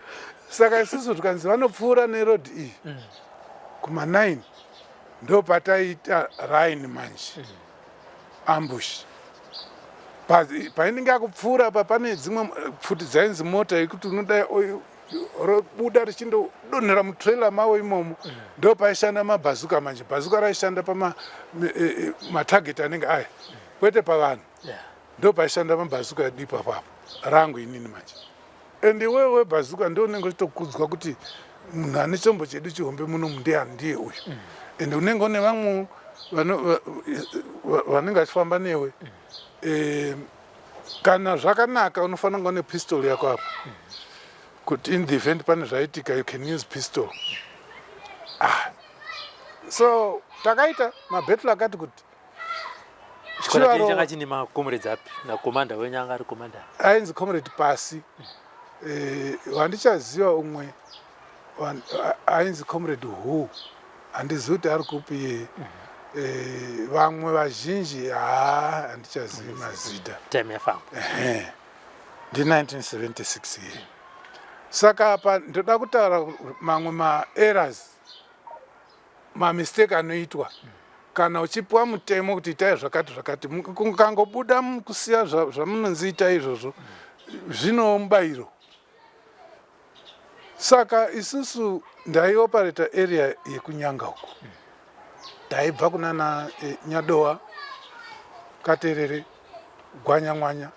Saka isusu tikanzi vanopfuura neroad iyi kuma9, ndopataiita line manje, ambush. Painenge akupfuura apa, pane dzimwe pfuti dzainzi mota yekuti unodai robuda richindodonhera mutrailer mavo imomo. Ndo paishanda mabhazuka manje. Bhazuka raishanda pamatarget anenge aya, kwete pavanhu. Ndo paishanda mabhazuka edu ipapo apo, rangu inini manje. And iwewe webhazuka ndo unenge uchitokudzwa kuti munhu ane chombo chedu chihombe muno ndiani? Ndiye uyu. And unenge une vamwe vanenge vachifamba newe. Kana zvakanaka, unofanira kunge une pistol yako apo, kuti in the event pane zvaitika, you can use pistol. Ah. So takaita mabattle akati kuti. Chikora chenyu changa chine macomrades api, nacommander wenyu anga ari commander? Ainzi Comrade Pasi. Wandichaziva umwe ainzi Comrade Who, handizivi kuti ari kupi iye. Vamwe vazhinji haa, handichazivi mazita. Time yafamba. Ehe, ndi 1976 iye. Saka apa ndoda kutaura mamwe maerrors, mamistake anoitwa kana uchipiwa mutemo kuti itai zvakati zvakati. Mukangobuda mukusiya zvamunonzi itai izvozvo, zvino mubayiro. Saka isusu ndaioperata area yekuNyanga uku. Ndaibva kunana Nyadowa, Katerere, Gwanyamwanya,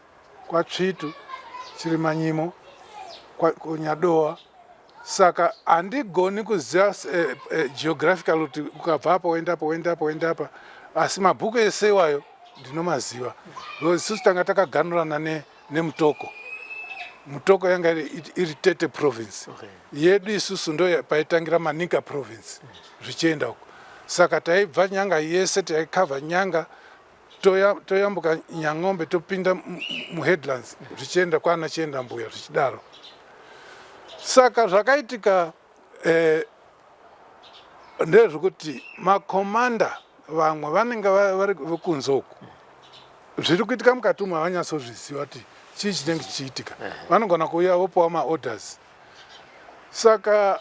kwaTsvitu, Chirimanyimo, kuNyadowa. Saka handigoni kuziva geographical kuti ukabva apa woenda apa, woenda apa, woenda apa, asi mabhuku ese iwayo ndinomaziva, because isusu tanga takaganurana neMutoko. Mutoko yanga iri Tete Province. Yedu isusu ndo paitangira Manica Province zvichienda uko. Saka taibva Nyanga yese, taikavha Nyanga, toyambuka Nyang'ombe, topinda muHeadlands zvichienda kwana Chienda Mbuya, zvichidaro. Saka zvakaitika ndezvekuti makomanda vamwe vanenge vari vekunze uku, zviri kuitika mukati umu havanyatsozviziva kuti chii chinenge chichiitika. Vanogona kuuya vopiwa maorders. Saka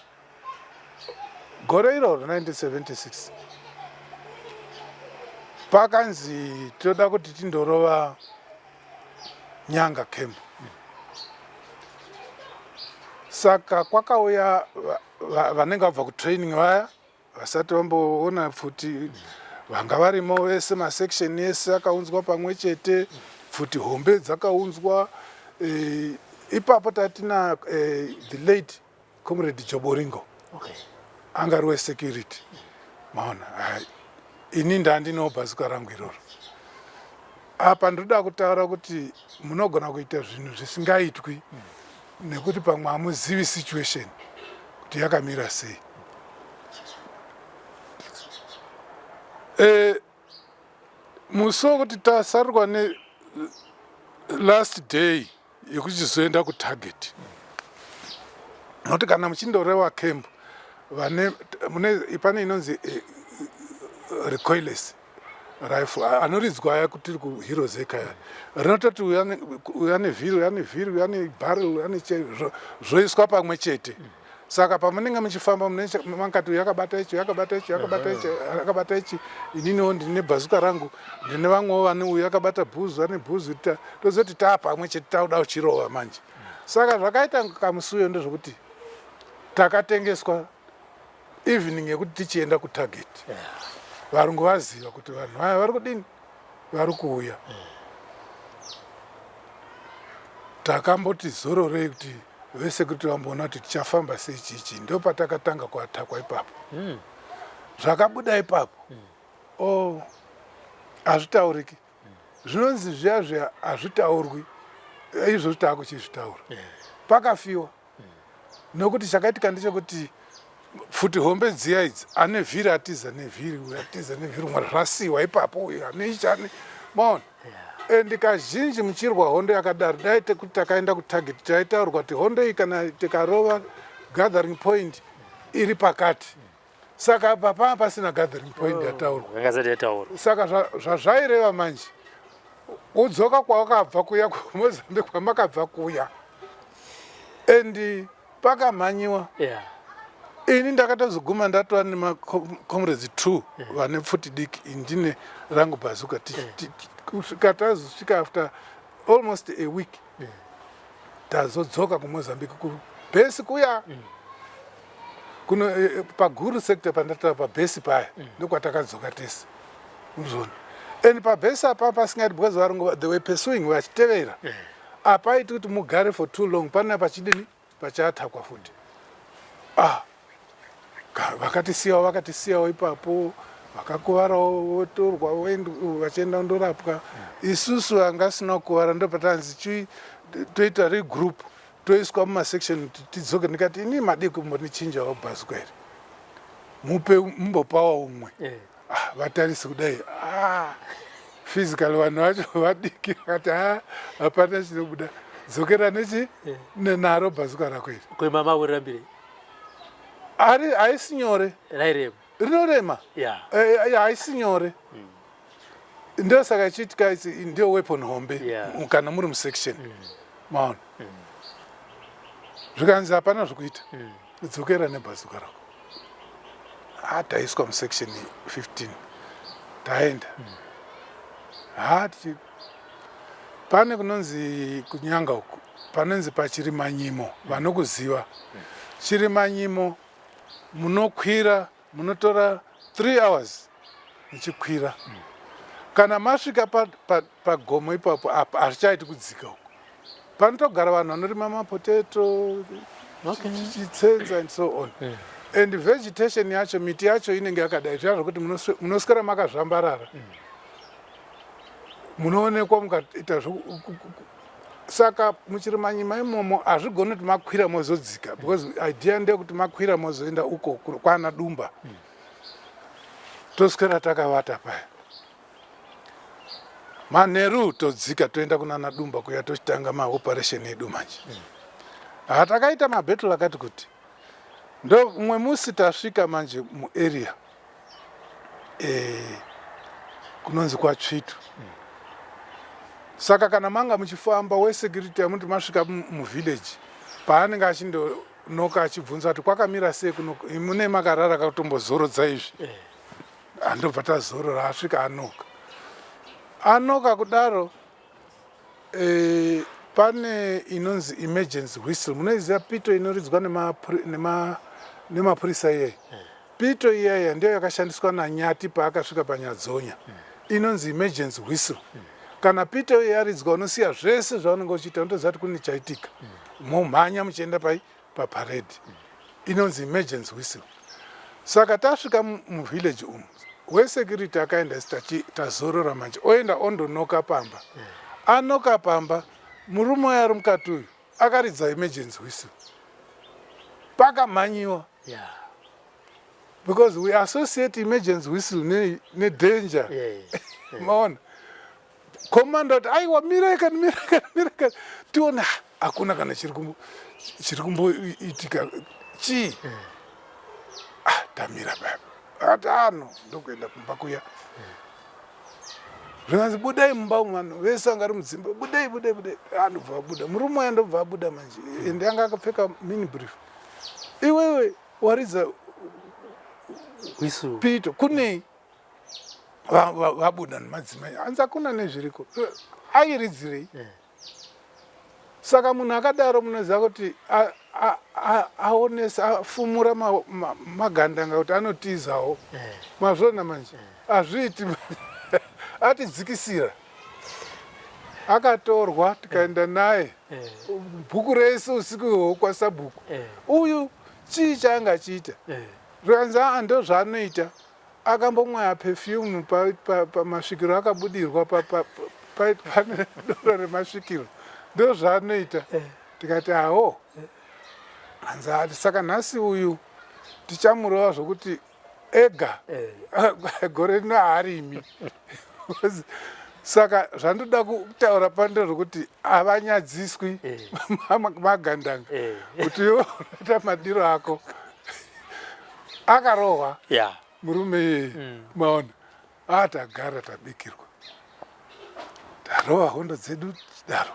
gore iroro 1976 pakanzi toda kuti tindorova Nyanga camp. Saka kwakauya vanenge vabva kutraining vaya, vasati vamboona pfuti, vanga varimo vese. Masection ese akaunzwa pamwe chete, pfuti hombe dzakaunzwa. Ipapo tatina the late Comrade Joboringo. Anga ari wesecurity, maona. Hai, ini ndandino bhazuka rangu iroro. Apa ndoda kutaura kuti munogona kuita zvinhu zvisingaitwi nekuti pamwe hamuzivi situation kuti yakamira sei. Musi wekuti tasarirwa nelast day yekuchizoenda kutarget, nokuti kana muchindoreva camp, vane mune pane inonzi recoilless rifle, anoridzwa aya kutiri kuHeroes Acre, rinototi uya nevhiri, uya nevhiri, uya nebarrel, uya neche, zvoiswa pamwe chete. Saka pamunenge muchifamba mangati uyu akabata ichi, uyu akabata ichi, uyu akabata ichi, akabata ichi, ininiwo ndine bhazuka rangu, ndine vamwewo vane, uyu akabata bhuzu, ane bhuzu, tozoti taa pamwe chete, tauda uchirova manje. Saka zvakaita kamusi uyo ndezvekuti takatengeswa evening yekuti tichienda kutarget. Varungu vaziva kuti vanhu vaya vari kudini, vari kuuya. Takamboti zororei kuti vesecurity vamboona kuti tichafamba sei, chichi. Ndo patakatanga kuattackwa ipapo. Zvakabuda ipapo, oh, hazvitauriki. Zvinonzi zviya zviya hazvitaurwi, izvozvi taakuchizvitaura. Pakafiwa, nokuti chakaitika ndechekuti pfuti hombe dziya idzi, ane vhiri atiza nevhiri, uyu atiza nevhiri, umwe zvasiwa ipapo, uyu ane ichi, ane, maona. And kazhinji muchirwa hondo yakadaro, dai tekuti takaenda kutarget, taitaurwa kuti hondo iyi kana tikarova gathering point iri pakati. Saka apa panga pasina gathering point oh, yataurwa. Saka zvazvaireva manje kudzoka kwawakabva kuya kuMozambique kwamakabva kuya and pakamhanyiwa yeah. Ini ndakatozoguma ndatova nemacomrades two vane pfuti diki, indine rangu bazuka kusvika tazosvika after almost a week tazodzoka kuMozambique kubhesi kuya kuno eh, eh, paguru sector pandataura pabhesi paya ndokwatakadzoka tese muzona and pabhesi apa pasingaiti because varungu they were pursuing vachitevera apaiti kuti mugare for too long pana pachidini pachatakwa futi. Ah, vakatisiyawo vakatisiyawo ipapo, vakakuvarawo votorwa vachienda kundorapwa. Isusu vanga asina kukuvara ndopatanzi toita regroup, toiswa mumasection tidzoke. Ndikati ini madii kumbonichinjawo bhazuka iri, mupe mumbopawo umwe. Ah, vatarisi kudai, ah, physically vanhu vacho vadiki, vakati ha, hapana chinobuda, dzokera nechi nenaro bhazuka rako iri. Kwemama urambire ari haisi nyore, rairema, rinorema. Eh, haisi nyore. Ndosaka ichiitika ndiyo weapon hombe kana muri musection. Maona, zvikanzi hapana zvokuita, dzokera nebhazuka rako. Ha, taiswa musection 15, taenda. Ha, pane kunonzi kunyanga uku panonzi pachirimanyimo, vanokuziva chirimanyimo, munokwira munotora 3 hours muchikwira. Kana masvika pagomo ipapo apa hazvichaiti kudzika uku, panotogara vanhu vanorima mapotato, chitsenza and so on. And vegetation yacho, miti yacho inenge yakadai zviya zvokuti munoswera makazvambarara, munoonekwa mukaita. Saka muchirimanyima imomo hazvigoni kuti makwira mozodzika, because idea ndeyekuti makwira mozoenda uko kwana Dumba. Toswera takavata paya, manheru todzika toenda kunana Dumba kuya, tochitanga maoperation edu manje. Hatakaita mabattle akati kuti ndo mumwe musi tasvika manje muarea kunonzi kwaTsvitu. Saka kana manga muchifamba, wesecurity amuti masvika muvillage paanenge achindonoka achibvunza kuti kwakamira sei kuno, mune makarara kakutombozorodza izvi. Andobva tazorora, asvika anoka anoka kudaro. Pane inonzi emergency whistle, munoiziva pito inoridzwa nemapurisa iyeye. Pito iyaya ndiyo yakashandiswa naNyati paakasvika paNyadzonya. Inonzi emergency whistle. Kana pito iyo yaridzwa, unosiya zvese zvaunenge uchiita, unotoziva kuti kune chaitika, momhanya muchienda pai paparade. Inonzi emergency whistle. Saka tasvika muvillage umu, wesecurity akaenda isi tazorora manje, oenda ondonoka pamba. Anoka pamba, murume uyo ari mukati uyu akaridza emergency whistle, pakamhanyiwa because we associate emergency whistle nedanger. Maona, komanda kuti aiwa, mirai kani, mirai kani, mirai kani tione. Ah, hakuna kana chiri kumboitika, chii? Ah, tamira baba. Akati ano ndokuenda kumba kuya, zvikanzi budai mumba umu, vanhu vese vanga ri mudzimba, budai, budai, budai. Andobva abuda murume uya, ndobva abuda manje, ende anga akapfeka mini brief. Iwewe waridza whistle pito kunei? Vabuda nemadzimai, hanzi hakuna nezviriko, airidzirei? Saka munhu akadaro munoziva kuti aonesa, afumura magandanga kuti anotizawo. Mazvona manje, hazviiti, atidzikisira. Akatorwa tikaenda naye bhuku rese usiku ihwohwo kwasabhuku. Uyu chii chaanga achiita? Zvikanzi aa, ndo zvaanoita, akambomwaya perfume pamasvikiro akabudirwa pane doro remasvikiro, ndo zvaanoita. Tikati aho, hanzi ati saka nhasi uyu tichamurova zvokuti ega gore rino haarimi. Saka zvandoda kutaura pano ndezvokuti havanyadziswi magandanga kuti iwe unoita madiro ako. Akarohwa murume iyeye. Maona, atagara tabikirwa, tarova hondo dzedu daro.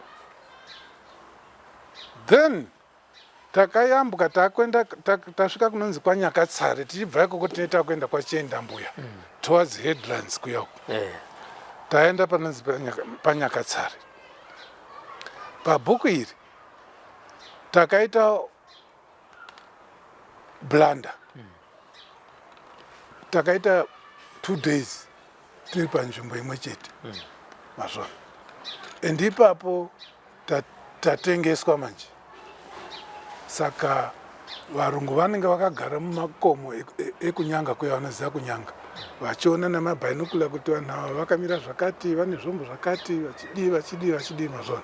Then takayambuka, takwenda, tasvika kunonzi kwaNyakatsare. Tichibva ikoko tine takuenda kwaChienda Mbuya, towards Headlands kuyako. Taenda panonzi paNyakatsare. Pabhuku iri takaita blunder. Takaita 2 days tiri panzvimbo imwe chete, mazvona. And ipapo tatengeswa manje. Saka varungu vanenge vakagara mumakomo ekuNyanga kuya, vanoziva kuNyanga, vachiona nemabinocular kuti vanhu ava vakamira zvakati, vane zvombo zvakati, vachidii, vachidii, vachidii, mazvona.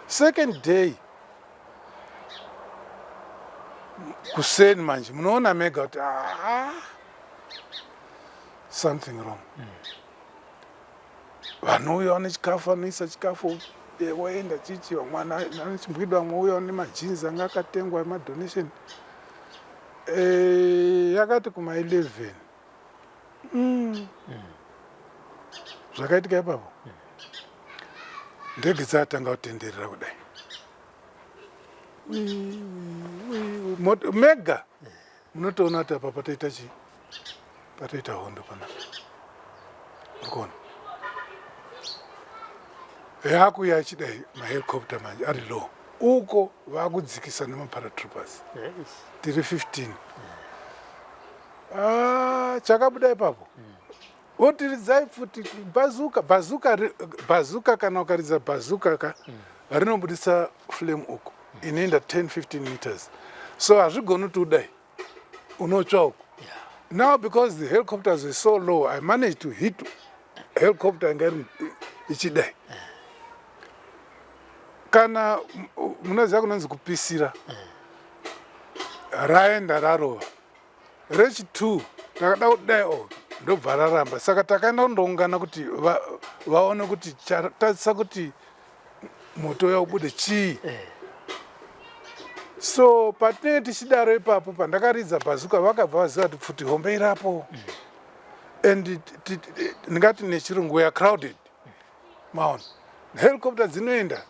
Second day kuseni manje munoona mega kuti, ah, something wrong. Vanouya vane chikafu, vanoisa chikafu, voenda chichi. Vamwe ane chimbwido, vamwe uya nemajinzi anga akatengwa emadonation. Yakati kuma11 Zvakaitika ipapo, ndege dzatanga kutenderera kudai. Mega munotoona kuti apa patoita chii, patoita hondo panapa. Urikuona yakuya achidai mahelicopter manje ari low uko, vakudzikisa nemaparatroopers. Tiri 15. Ah, chakabuda ipapo, votiridzai pfuti, bazooka, bazooka, bazooka. Kana ukaridza bazooka ka, rinobudisa flame uku inoenda 10 15 meters, so hazvigoni kuti udai unotsva uku. Now, because the helicopters were so low, I managed to hit helicopter yanga iri ichidai. Kana munoziva kunonzi kupisira, raenda rarova rechi2. Takada kudai o, ndobva raramba. Saka takaenda kundoungana kuti vaone kuti chatadzisa kuti moto uya ubude chii. So patinenge tichidaro ipapo, pandakaridza bazooka, vakabva vaziva kuti pfuti hombe irapo. And ndingati nechirungu, we are crowded. Maona, helicopter dzinoenda,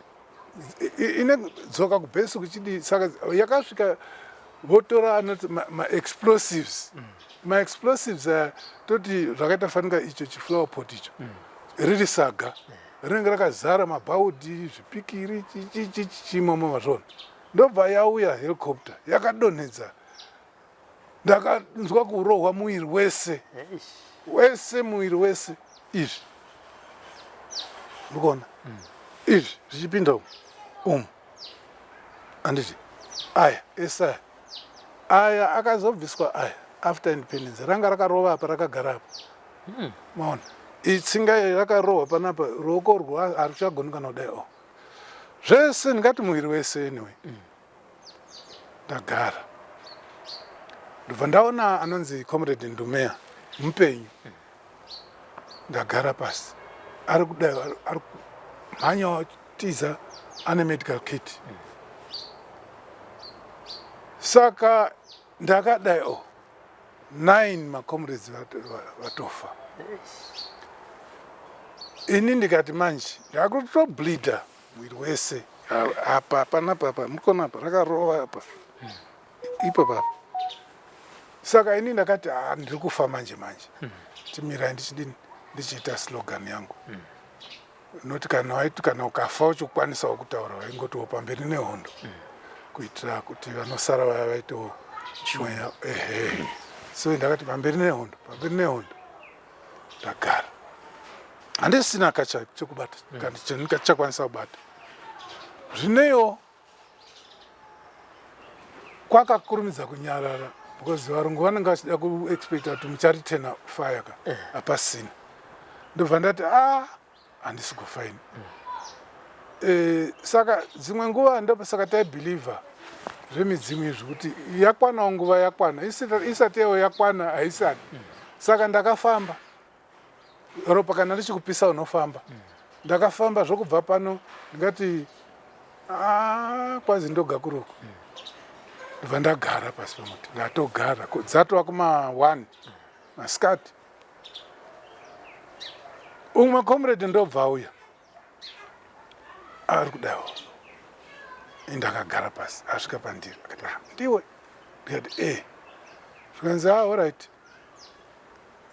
ine dzoka kubhesi kuchidii. Saka yakasvika, votora anoti maexplosives. Maexplosives aya, toti zvakaita fanika icho chiflower pot icho, riri saga rinenge rakazara mabhaudhi, zvipikiri, chichichichimomo, mazvona. Ndobva yauya helicopter, yakadonhedza. Ndakanzwa kurohwa muviri wese wese, muviri wese. Izvi ndikuona izvi zvichipinda umu umu, handiti? Aya ese aya, aya akazobviswa aya after independence. Ranga rakarova apa, rakagara apa. Maona, itsinga iyi rakarohwa panapa, ruoko rwa haruchagoni kana kudai o. Zvese, ndingati muviri wese. Anyway, ndagara, ndobva ndaona anonzi Comrade Ndumea mupenyu. Ndagara pasi, ari kudai, ari kumhanya tiza, ane medical kit. Saka ndakadai o, nine macomrades vatofa. Ini ndikati manje ndakutobleeda mwiri wese apa, panapa apa, murikuona apa rakarova apa, ipo papa. Saka ini ndakati, ha, ndiri kufa manje manje, timirai ndichidini, ndichiita slogan yangu. Noti kana waiti kana ukafa uchikwanisawo kutaura, waingotiwo "Pamberi nehondo", kuitira kuti vanosara vaya vaitewo mweya. Ehe, so ndakati, "Pamberi nehondo, pamberi nehondo." Ndagara, handisina kacha chekubata kana chandingachakwanisa kubata. Zvineyo kwakakurumidza kunyarara, because varungu vanenge vachida kuexpecta kuti muchareturna fire ka, hapasina. Ndobva ndati, a, handisi kufa ini. Saka dzimwe nguva ndopasaka taibhilivha zvemidzimu izvi, kuti yakwanawo nguva yakwana, isati yawo yakwana haisati. Saka ndakafamba, ropa kana richikupisa unofamba. Ndakafamba zvokubva pano, ndingati, ah, kwazi ndoga kuruku. Ndobva ndagara pasi pemuti, ndatogara dzatova kuma 1 masikati. Umwe comrade ndobva auya ari kudaiwo, indakagara pasi, asvika pandiri akati, ah, ndiwe? Ndikati, e. Zvikanzi, ah, alright.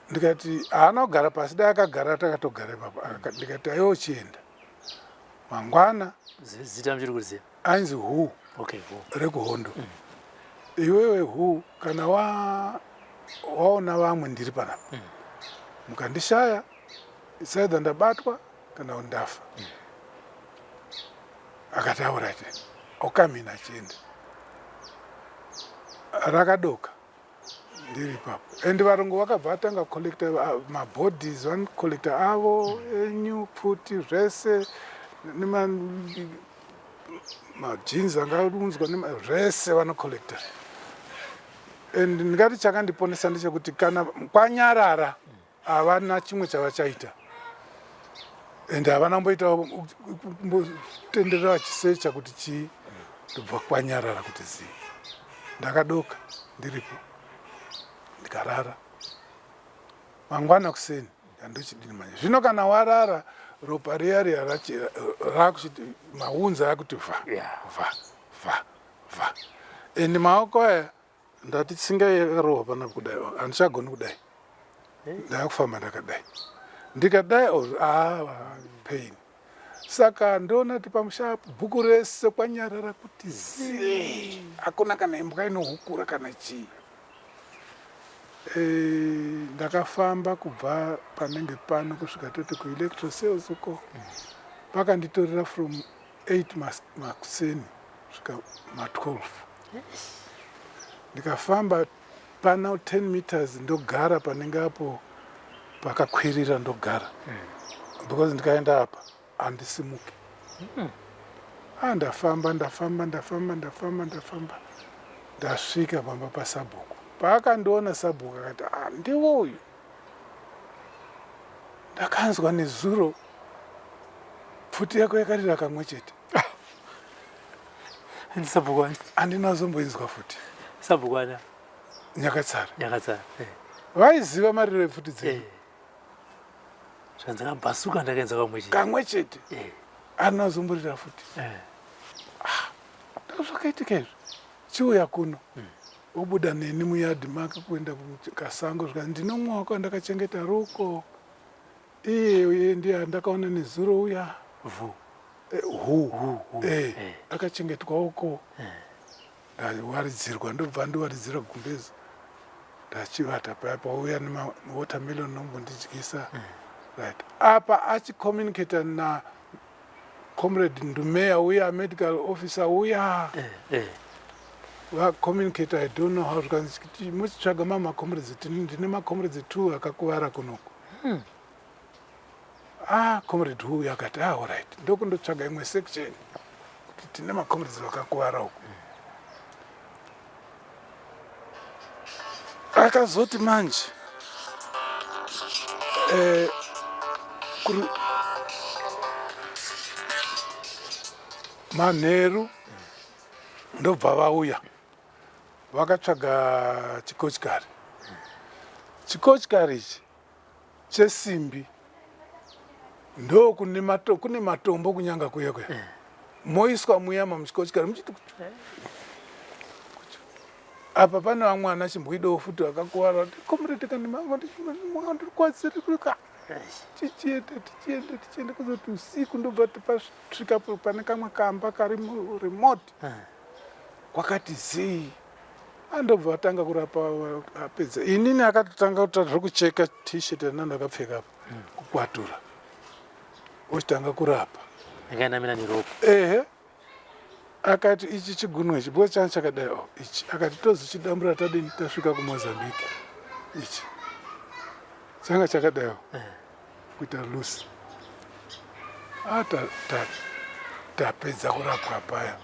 Ndikati, haana kugara pasi, dai akagara takatogara ipapo. Ndikati, aiwa, uchienda mangwana. Zita muchiri kuriziva? Ainzi Hu. Okay, Hu. Rekuhondo. Iwewe Hu, kana waona vamwe ndiri panapa, mukandishaya, it's either ndabatwa kana kuti ndafa. Akati, alright, okamhina achienda. Rakadoka ndiri ipapo, and varungu vakabva vatanga kucollecta mabodies, vanocollecta avo enyu, pfuti, zvese, nema majeans angaunzwa, zvese vanocollecta. And ndingati chakandiponesa ndechekuti kana kwanyarara, havana chimwe chavachaita, and havana kumboita kumbotenderera vachisecha kuti chii. Ndobva kwanyarara kuti zii. Ndakadoka ndiripo, ndikarara. Mangwana kuseni ndandochidini manje? Zvino kana warara, ropa riya riya rakuchiti maunza akuti vha vha vha vha, and maoko aya, ndati tsinga yakarohwa panapa kudai, handichagoni kudai, ndakufamba ndakadai, ndikadai, ah, pain. Saka ndoona kuti pamusha apo bhuku rese kwanyarara kuti zii, hakuna kana imbwa inohukura kana chii. Ndakafamba kubva panenge pano kusvika toti kuElectro Sales uko, pakanditorera from 8 makuseni kusvika ma12. Ndikafamba pana 10 meters, ndogara panenge apo pakakwirira, ndogara because ndikaenda apa handisimuki. Ah, ndafamba, ndafamba, ndafamba, ndafamba, ndafamba, ndasvika pamba pasabhuku. Paakandiona sabhuku akati, ah, ndiwo uyu ndakanzwa nezuro, pfuti yako yakarira kamwe chete. Sabhuku ani? Handina zomboinzwa futi. Sabhuku ani? Nyakatsara. Nyakatsara, eh. Vaiziva mariro epfuti dzedu. Zvanzi akabhasuka, ndakaenza kamwe chete. Kamwe chete. Handina zomborira futi. Ndozvakaitika izvi, chiuya kuno. Obuda neni muyadhi make kuenda kukasango, zvikanzi, ndinomwe wako andakachengeta ruko, iye uye ndiye andakaona nezuro uya. Vhu? Hu, akachengetwa uko. Ndawaridzirwa, ndobva ndiwaridzira gumbezi, ndachivata paya, pauya nemawatermelon nombondidyisa. Right apa achicommunicata na comrade Ndumeya uya, medical officer uya. Vacommunicate, I don't know how. Zvikanzi, muchitsvaga mamacomrades, ndine macomrades two akakuvara kunoku. Ah, comrade uyu akati, ah, alright, ndokundotsvaga imwe section kuti tine macomrades vakakuvara uku. Akazoti manje kuri manheru, ndobva vauya vakatsvaga chikochikari. Chikochikari ichi chesimbi, ndo kune matombo kunyanga kuya kuya, moiswa muyama muchikochikari, muchiti apa pane vamwe ana chimbwidowo futi vakakuvara. Comrade kandikwadzirika, tichienda, tichienda, tichienda, kuzoti usiku ndobva pasvika pane kamwe kamba kari remote, kwakati zii. Andobva vatanga kurapa. Apedza, inini akatotanga kuita zvekucheka T-shirt yandanga ndakapfeka apa, kukwatura, ochitanga kurapa. Akainamira neropa? Ehe. Akati, ichi chigunwe ichi, because changa chakadai, oh, ichi, akati tozochidambura tadini tasvika kuMozambique. Ichi changa chakadai, kuita loose. Tapedza kurapwa paya,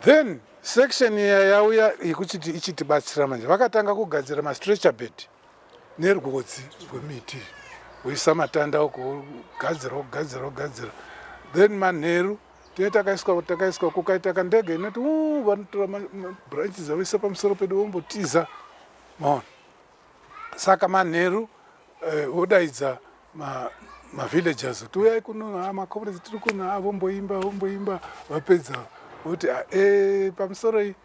then section iya yauya yekuchiti ichitibatsira manje, vakatanga kugadzira mastretcher bed nerwodzi rwemiti, woisa matanda uko, wogadzira, wogadzira, wogadzira. Then manheru Tine takaiswa takaiswa kukaita kandege inoti uu vanotora mabranches avoisa pamusoro pedu vombotiza. Maona? Saka manheru eh, vodaidza mavillagers kuti uyai kuno ah, macomrades tiri kuno ah, vomboimba vomboimba vapedza voti ah, eh, pamusoro iyi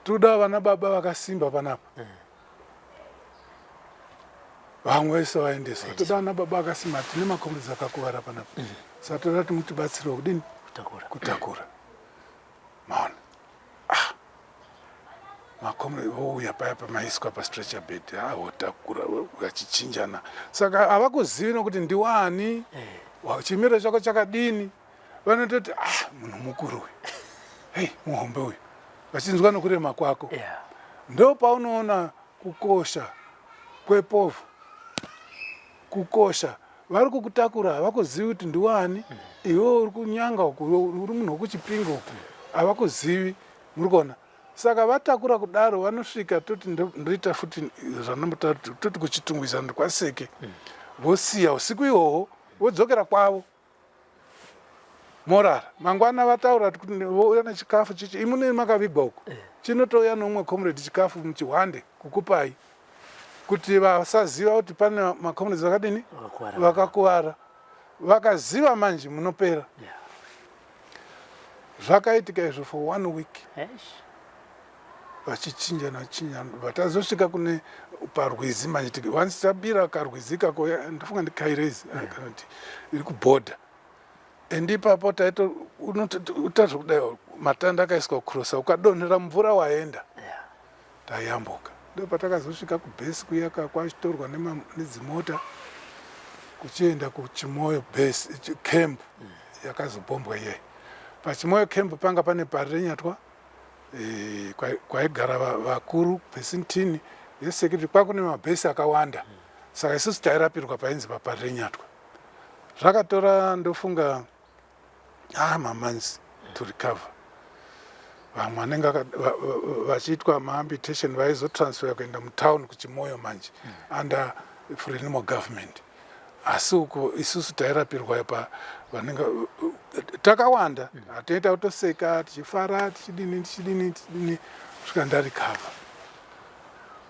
tiri vana baba vakasimba panapa mm. Vamwe vese vaendeswa toda vana baba vakasimba tine macomrades akakuvara panapa mm. Saka toda kuti mutibatsirewo kudini kutakura, kutakura. Maona ah macomrade vouya paya pamaiswa pastretcher bed ah votakura vachichinjana saka havakuzivi nokuti ndiwani eh. Chimiro chako chakadini vanototi ah munhu mukuru uyu hei muhombe uyu vachinzwa nokurema kwako yeah. Ndo paunoona kukosha kwepovhu kukosha vari kukutakura havakuzivi kuti ndiwani mm. Iwe uri kunyanga uku uri munhu wekuchipinga uku havakuzivi muri kuona saka vatakura kudaro vanosvika toti ndoita futi zvanombotaura toti kuchitungwiza ndikwaseke mm. Vosiya usiku ihwohwo vodzokera kwavo morara mangwana vataura kuti vouya nechikafu chichi imune makavigwa uku eh. Chinotouya noumwe comrade chikafu muchihwande kukupai kuti vasaziva kuti pane macomrades vakadini vakakuvara vakaziva manje munopera yeah. Zvakaitika izvo for one week vachichinjana vachichinjana vatazosvika kune parwizi manje once tabira karwizi ikako ndofunga ndikairezi mm. Kana kuti iri kubhodha and ipapo taito unoita zvekudai matanda akaiswa kucrossa ukadonhera mvura waenda yeah. Tayambuka ndo patakazosvika kubhesi kuya kwachitorwa nedzimota kuchienda kuchimoyo base camp mm. Yakazobombwa iyeyi pachimoyo camp panga pane parirenyatwa e, kwaigara vakuru pesintini yesecurity kwakune mabhesi akawanda mm. Saka isusu tairapirwa painzi paparirenyatwa zvakatora ndofunga ah mamonths to recover vamwe vanenge vachiitwa maamputation vaizotransfer kuenda mutown kuchimoyo manje mm. Under frelimo government asi uko isusu tairapirwa pa vanenge takawanda hatinoita mm. Kutoseka tichifara tichidini tichidini tichidini kusvika ndarikava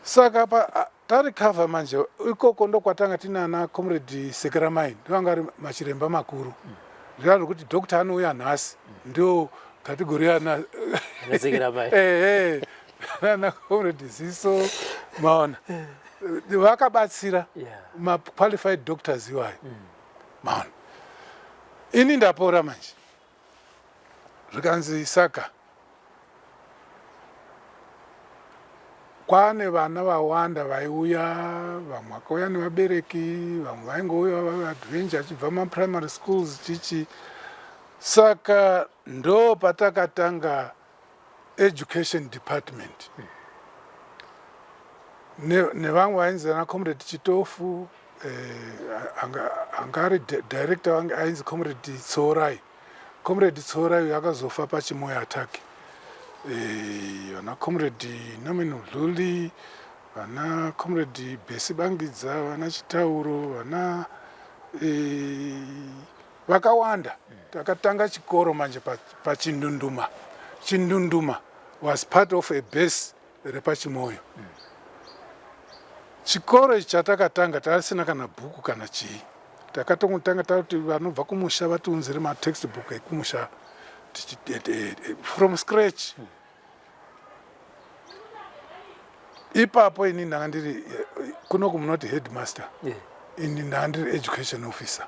saka pa Tarecover manje ikoko ndokwatanga tinana comrade Sekeramai ndovanga ari machiremba makuru mm. Zviya zvekuti doctor anouya nhasi mm. Ndio kategori yana eh, nana comrade Ziso maona vakabatsira yeah. Maqualified doctors iwayo mm. Maona ini ndapora manje zvikanzi saka Kwaane vana vawanda vaiuya, vamwe vakauya nevabereki, vamwe vaingouya vaadventure achibva maprimary schools chichi. Saka ndo patakatanga education department nevamwe vainzi ana comrade Chitofu eh, anga ari director wange ainzi comrade Tsorai. Comrade Tsorai uyo akazofa paChimoyo attack. Eh, vana Comrade Norman Mdluli, vana Comrade Besi Bangidza, vana Chitauro, vana eh, vakawanda. Takatanga chikoro manje paChindunduma. Chindunduma was part of a base repaChimoyo. Chikoro ichi chatakatanga tasina kana bhuku kana chii. Takatongotanga takuti vanobva kumusha vatiunzire matextbook ekumusha from scratch. Ipapo ini ndanga ndiri kunoku munoti headmaster. Yeah. Ini ndanga ndiri education officer.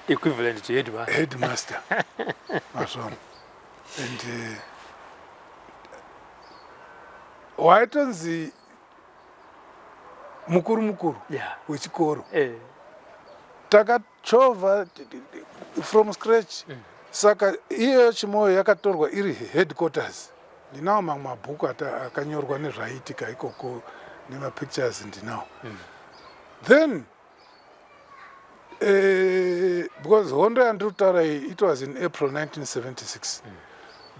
Equivalent to headmaster. Headmaster. Mazvona. And waitonzi mukuru mukuru yeah. Wechikoro eh. Takachovha from scratch mm. Saka iyoyo Chimoyo yakatorwa iri headquarters ndinawo mamwe mabhuku akanyorwa nezvaiitika ikoko nemapictures ndinawo mm. Then because hondo yandiri kutaura iyi it was in April 1976 mm.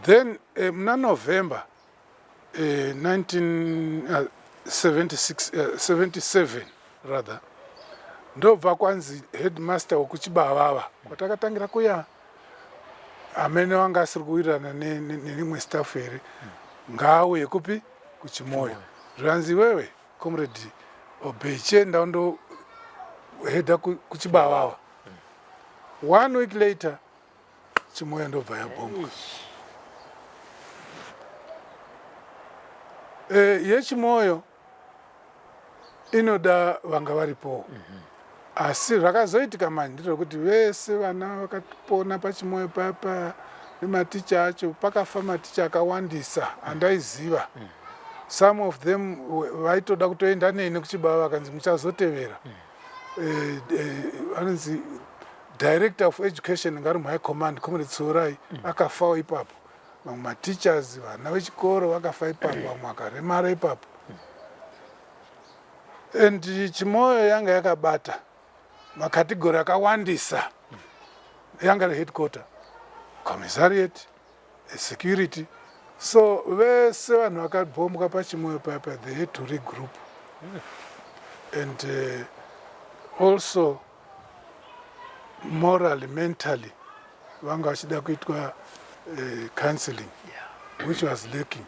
Then muna November 1976 77 rather ndobva kwanzi headmaster wekuchibavava kwatakatangira kuya. Amene wanga asiri kuwirirana nerimwe staff here, ngaauye kupi? KuChimoyo. Zvikanzi iwewe Comrade Obey, chienda undohedha kuChibawawa. One week later Chimoyo ndobva yabhombwa. YeChimoyo inoda vanga varipowo. Asi zvakazoitika manje ndezvekuti vese vana vakapona paChimoyo papa nematicha acho, pakafa maticha akawandisa andaiziva. Some of them vaitoda kutoenda neni kuChibaba, vakanzi muchazotevera. Vanonzi director of education ngari muhigh command, Comrade Tsurai, akafawo ipapo. Vamwe mateachers, vana vechikoro vakafa ipapo, vamwe vakaremara ipapo. And Chimoyo yanga yakabata makategori akawandisa, yanga iri headquarter, commissariat, security. So vese vanhu vakabhombwa paChimoyo papa, they had to regroup and also morally, mentally vanga vachida kuitwa counseling, which was lacking.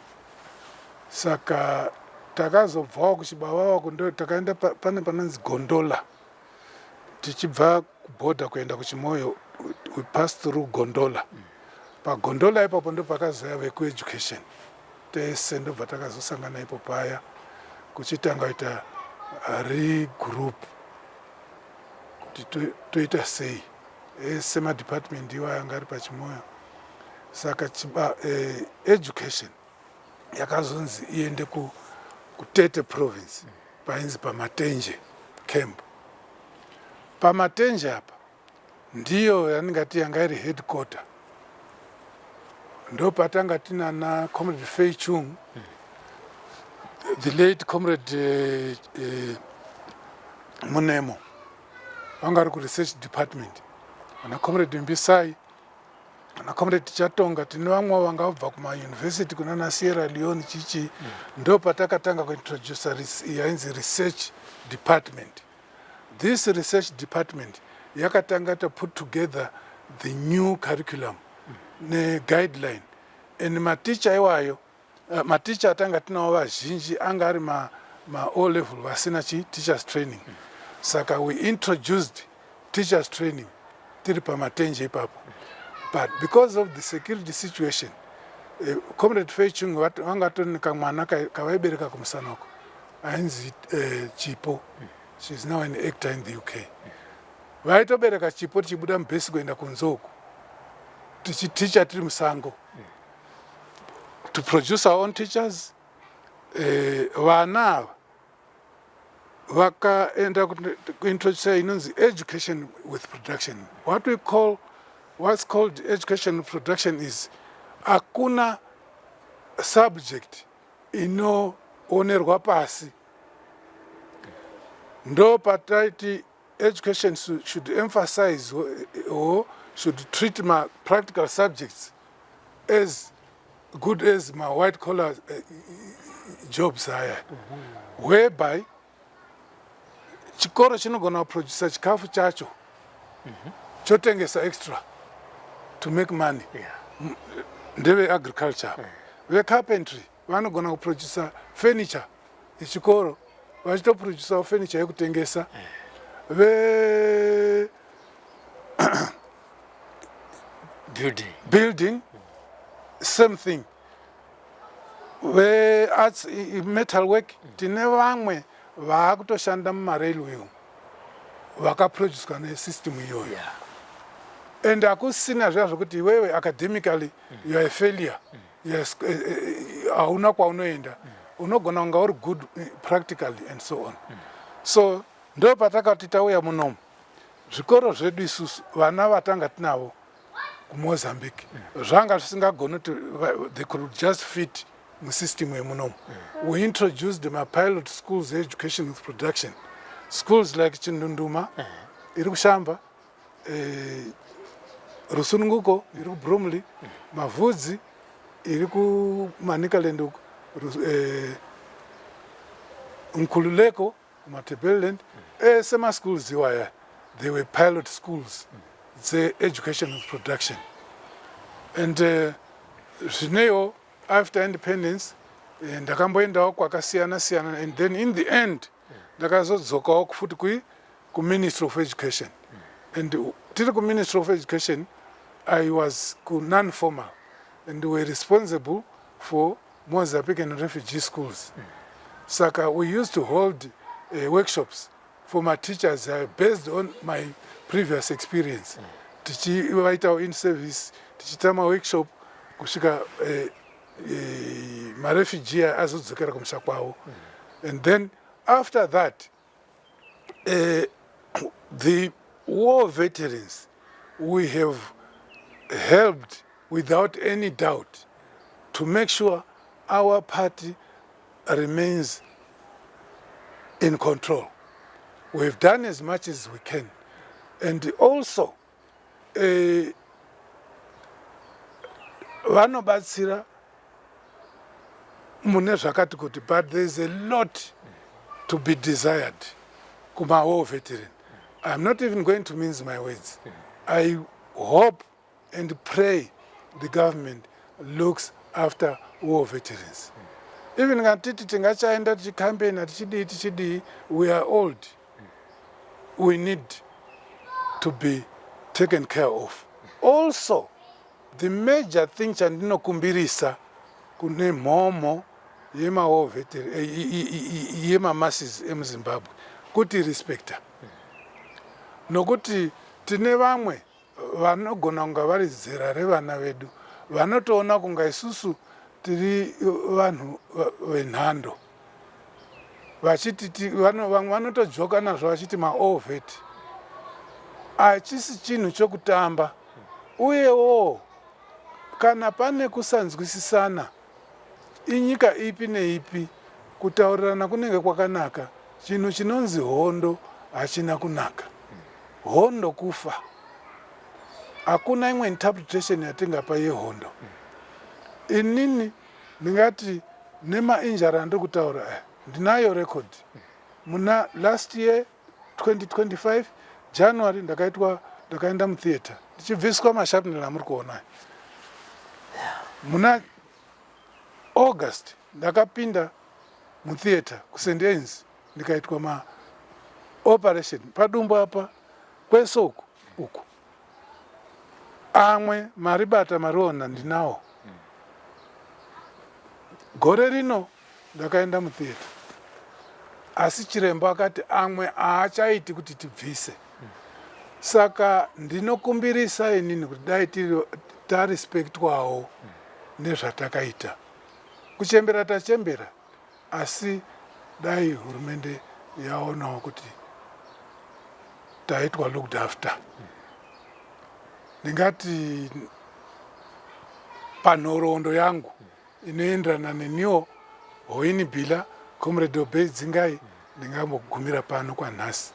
Saka takazobvawo kuChibavava kundo takaenda pane panonzi Gondola. Tichibva kubhodha kuenda kuChimoyo, we pass through Gondola. PaGondola ipapo ndo pakazoya vekueducation tese, ndobva takazosangana ipo paya kuchitanga kuita regroup kuti toita sei, ese madepartment iwayo anga ari paChimoyo. Saka education yakazonzi iende kuTete province, painzi paMatenje camp. PaMatenje apa ndiyo yandingati yanga iri headquarter. Ndo patanga tinana Comrade Fei Chung, the late Comrade Munemo vanga vari kuresearch department, vana Comrade Mbisai, vana Comrade Tichatonga. Tine vamwe vanga vabva kumauniversity kunana Sierra Leone chichi. Ndo patakatanga kuintroduca yainzi research department. This research department yakatanga to put together the new curriculum neguideline, and maticha iwayo, maticha atanga tinawo vazhinji anga ari ma, ma O level vasina chi teachers training. Saka we introduced teachers training tiri paMatenje ipapo. But because of the security situation, Comrade Feichung vanga vatori kamwana kavaibereka kumusanoko ainzi Chipo. She is now an actor in the UK. Vaitobereka Chipo tichibuda mubhesi kuenda kunze uku, tichiticha tiri musango, to produce our own teachers. Vana ava vakaenda kuintroduce inonzi education with production. What we call, what's called education with production is hakuna subject inoonerwa pasi. Ndo pataiti education should emphasize or should treat my practical subjects as good as my white collar jobs aya, whereby chikoro chinogona kuprodusa chikafu chacho, chotengesa extra to make money. Ndeve agriculture, vecarpentry vanogona kuprodusa furniture yechikoro, vachitoprodusawo furniture yekutengesa. Ve building, building, same thing. Vearts, metal work, tine vamwe vaakutoshanda mumarailway umu vakaproducwa nesystem iyoyo. And hakusina zviya zvokuti iwewe academically you are a failure, yes, hauna kwaunoenda. Unogona kunga uri good practically and so on. So ndo patakati tauya munomu, zvikoro zvedu isusu, vana vatanga tinavo kuMozambique zvanga zvisingagoni kuti they could just fit musystem yemunomu. We introduced mapilot schools, education with production schools like Chindunduma iri kuShamba, Rusununguko iri kuBromley, Mavhudzi iri kuManicaland uku, Nkululeko kuMatebeleland. Ese maschools iwaya, they were pilot schools dzeeducation with production. And zvinewo after independence ndakamboendawo kwakasiyana siyana and then in the end ndakazodzokawo futi kuMinistry of Education. And tiri kuMinistry of Education, I was ku-non-formal and were responsible for Mozambican refugee schools. Saka we used to hold workshops for my teachers based on my previous experience, tichivaitawo in service, tichiita maworkshop kusvika marefugee azodzokera kumusha kwavo. And then after that, the war veterans, we have helped without any doubt to make sure our party remains in control. We've done as much as we can. And also, vanobatsira mune zvakati kuti, but there is a lot to be desired kuma-war veteran. I'm not even going to mince my words. I hope and pray the government looks after war veterans. Even ngatiti tingachaenda tichicampaigna, tichidii, tichidii, we are old, we need to be taken care of. Also, the major thing chandinokumbirisa kune mhomho yemawar veteran, yemamasses emuZimbabwe, kuti respecta, nokuti tine vamwe vanogona kunga vari zera revana vedu vanotoona kunga isusu tiri vanhu venhando, vachiti vamwe vanotojoka nazvo vachiti mawar vet. Hachisi chinhu chokutamba. Uyewo kana pane kusanzwisisana, inyika ipi neipi, kutaurirana kunenge kwakanaka. Chinhu chinonzi hondo hachina kunaka. Hondo kufa. Hakuna imwe interpretation yatingapa yehondo. Inini ndingati nemainjury andiri kutaura aya, ndinayo record. Muna last year, 2025 January, ndakaitwa, ndakaenda mutheatre ndichibviswa mashrapnel amuri kuona. Muna August ndakapinda mutheatre kuSt Annes, ndikaitwa maoperation padumbu apa, kwese uku uku. Amwe maribata mariona ndinawo. Gore rino ndakaenda mutheatre, asi chiremba akati amwe haachaiti kuti tibvise. Saka ndinokumbirisa inini kuti dai tiri tarespektwawo nezvatakaita. Kuchembera tachembera, asi dai hurumende yaonawo kuti taitwa looked after. Ndingati panhoroondo yangu inoenderana neniwo, Hoini Bila, Comrade Obey Dzingai, ndingambogumira pano kwanhasi.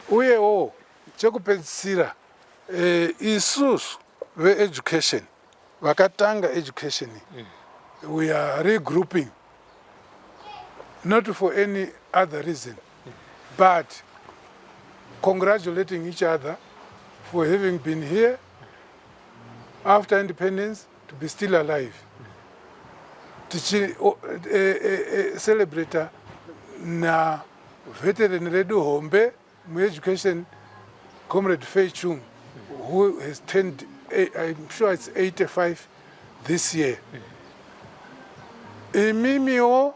Uyewo chekupedzisira, isusu veeducation vakatanga education, we are regrouping not for any other reason but congratulating each other for having been here after independence, to be still alive, tichi celebrata na veteran redu hombe mueducation, Comrade Fay Chung, who has turned, I'm sure it's 85 this year. Imimiwo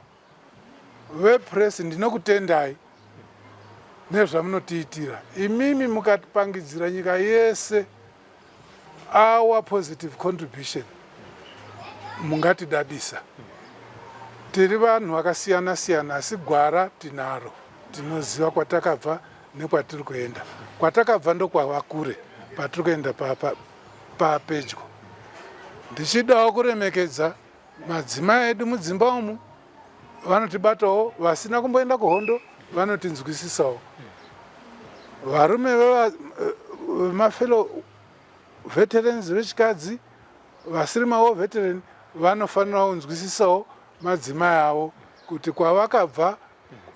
vepress, ndinokutendai nezvamunotiitira. Imimi mukatipangidzira nyika yese our positive contribution, mungatidadisa. Tiri vanhu vakasiyana siyana, asi gwara tinaro. Tinoziva kwatakabva nekwatiri kuenda. Kwatakabva ndokwava kure, patiri kuenda papedyo. Ndichidawo kuremekedza madzimai edu mudzimba umu vanotibatawo, vasina kumboenda kuhondo, vanotinzwisisawo. Varume vemafellow veterans vechikadzi vasiri mawar veteran vanofanira kunzwisisawo madzimai avo kuti kwavakabva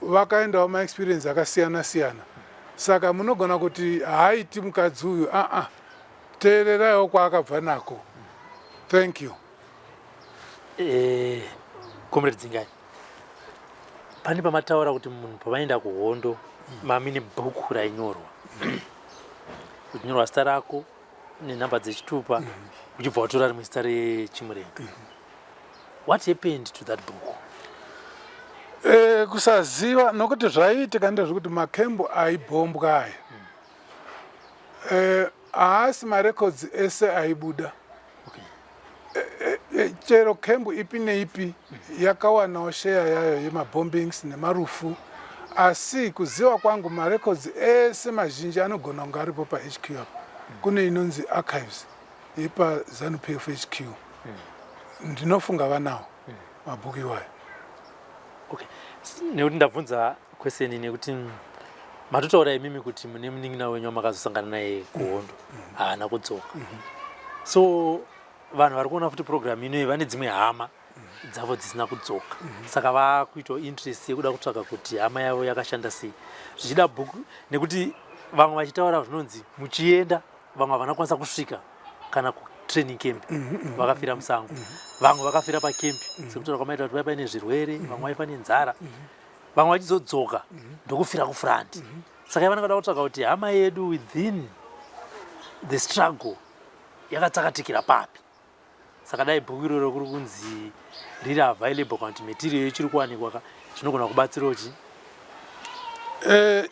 vakaendawo maexperience akasiyana siyana. Saka munogona kuti haaiti mukadzi uyu. Aa, teereraiwo kwaakabva nako. Thank you. Comrade Dzingai, pane pamataura kuti munhu pavaenda kuhondo mamine bhuku rainyorwa, uchinyorwa zita rako nenhamba dzechitupa, uchibva watora rimwe zita rechimurenga. What happened to that book? Kusaziva, nokuti zvaiitika ndezvekuti makembu aibhombwa aya, haasi marecords ese aibuda. Chero kembu ipi neipi yakawanawo sheya yayo yemabombings nemarufu, asi kuziva kwangu marecords ese mazhinji anogona kunge aripo paHQ apa. Kune inonzi archives yepaZANU PF HQ, ndinofunga vanawo mabhuku iwayo. Okay, nekuti ndabvunza question nekuti matotaura imimi kuti mune munin'ina wenyu wamakazosangana naye kuhondo, haana kudzoka. So vanhu vari kuona futi program inoyi vane dzimwe hama dzavo dzisina kudzoka, saka vakuitawo interest yekuda kutsvaga kuti hama yavo yakashanda sei. Zvichida bhuku, nekuti vamwe vachitaura zvinonzi muchienda, vamwe havana kukwanisa kusvika kana kutraining camp, vakafira musango, vamwe vakafira pakempi, sekutaura kwamaita kuti vai paine zvirwere, vamwe vaifa nenzara, vamwe vachizodzoka ndokufira kufront. Saka ivanenge vada kutsvaga kuti hama yedu within the struggle yakatsakatikira papi. Saka dai bhuku iroro kuri kunzi riri available kana kuti material ichiri kuwanikwa ka, zvinogona kubatsirawo chi.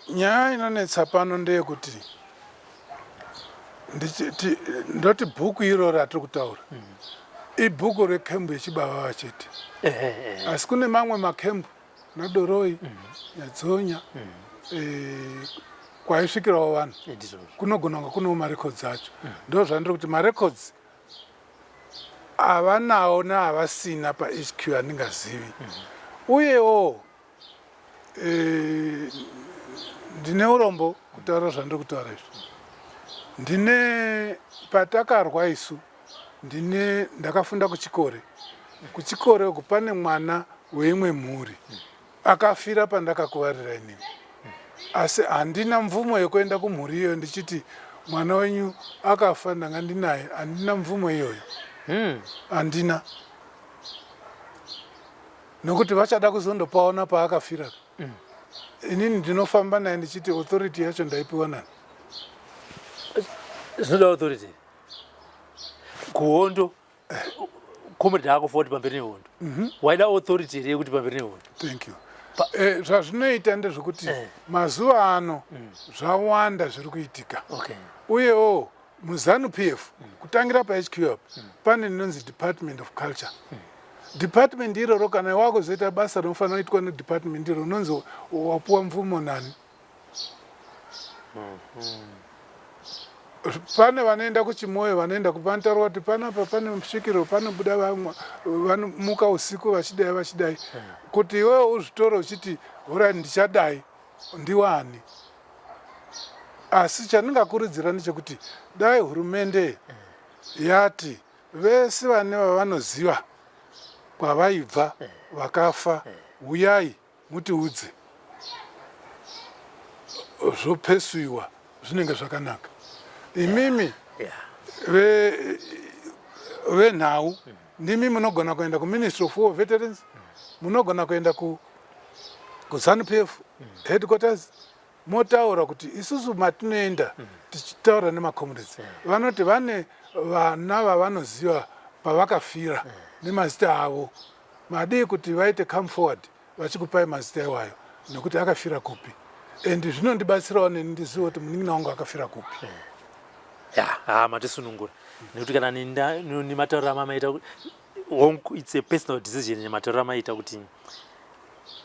Nyaya inonetsa pano ndeyekuti ndoti bhuku iroro ratiri kutaura ibhuku rekembu yechibavava chete, asi kune mamwe makembu naDoroi, Nyadzonya, kwaisvikirawo vanhu. Ndizvozvo. Kunogona kunge kunewo marecords acho. Ndo zvandiri kuti marecords havanawo naavasina paHQ handingazivi. Uyewo ndine urombo kutaura zvandiri kutaura izvi. Ndine patakarwa isu, ndine ndakafunda kuchikore. Kuchikore uku pane mwana weimwe mhuri akafira pandakakuvarira inini, asi handina mvumo yekuenda kumhuri iyoyo ndichiti mwana wenyu akafa ndanga ndinaye. Handina mvumo iyoyo, handina, nokuti vachada kuzondopaona paakafira. Inini ndinofamba naye ndichiti authority yacho ndaipiwa nani? Zvinoda authority kuhondo? Comrade akufa kuti pamberi nehondo, waida authority here yekuti pamberi nehondo? Thank you. Zvazvinoita ndezvekuti mazuva ano zvawanda zviri kuitika. Uyewo muZANU PF, kutangira paHQ up, pane inonzi Department of Culture. Department iroro, kana wakuzoita basa rinofanira kuitwa nedepartment iro, unonzi wapuwa mvumo nani? Pane vanoenda kuchimoyo, vanoenda kupanotaurwa kuti panapa pane musvikiro, panobuda vamwe vanomuka usiku vachidai vachidai. Kuti iwewe uzvitore uchiti hora ndichadai, ndiwani? Asi chandingakurudzira ndechekuti dai hurumende yati vese vane vavanoziva kwavaibva vakafa, uyai mutiudze, zvopesuiwa, zvinenge zvakanaka. Imimi venhau ndimi munogona kuenda kuMinistry of War Veterans, munogona kuenda kuZANU PF headquarters, motaura kuti isusu matinoenda tichitaura nemacomrades vanoti vane vana vavanoziva pavakafira nemazita avo, madii kuti vaite come forward vachikupai mazita iwayo nekuti akafira kupi? And zvinondibatsirawo neni ndizive kuti munin'ina wangu akafira kupi. Ya, ha, matisunungura, nekuti kana nematauriro amamaita, hongu, it's a personal decision, nematauriro amaita kuti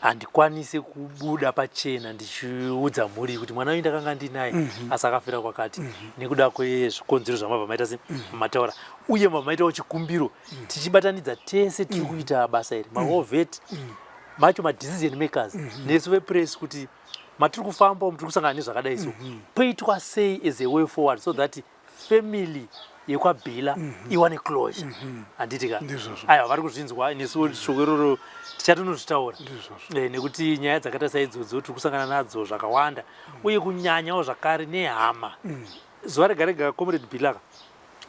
handikwanisi kubuda pachena ndichiudza mhuri kuti mwana wenyu ndakanga ndinaye asi akafira kwakati, nekuda kwezvikonzero zvamabva maita se mataura. Uye mabva maitawo chikumbiro, tichibatanidza tese tiri kuita basa iri, mawar vet macho, madecision makers, nesu vepress, kuti matiri kufamba umu tiri kusangana nezvakadai, so poitwa sei as a way forward so that family yekwaBhila iwane closure, handiti ka? Ndizvozvo. Aiwa, vari kuzvinzwa. Nesuwo shoko iroro tichatonozvitaura. Ndizvozvo. Nekuti nyaya dzakaita saidzodzo tiri kusangana nadzo zvakawanda, uye kunyanyawo zvakare nehama. Zuva rega rega, Comrade Bhilaka,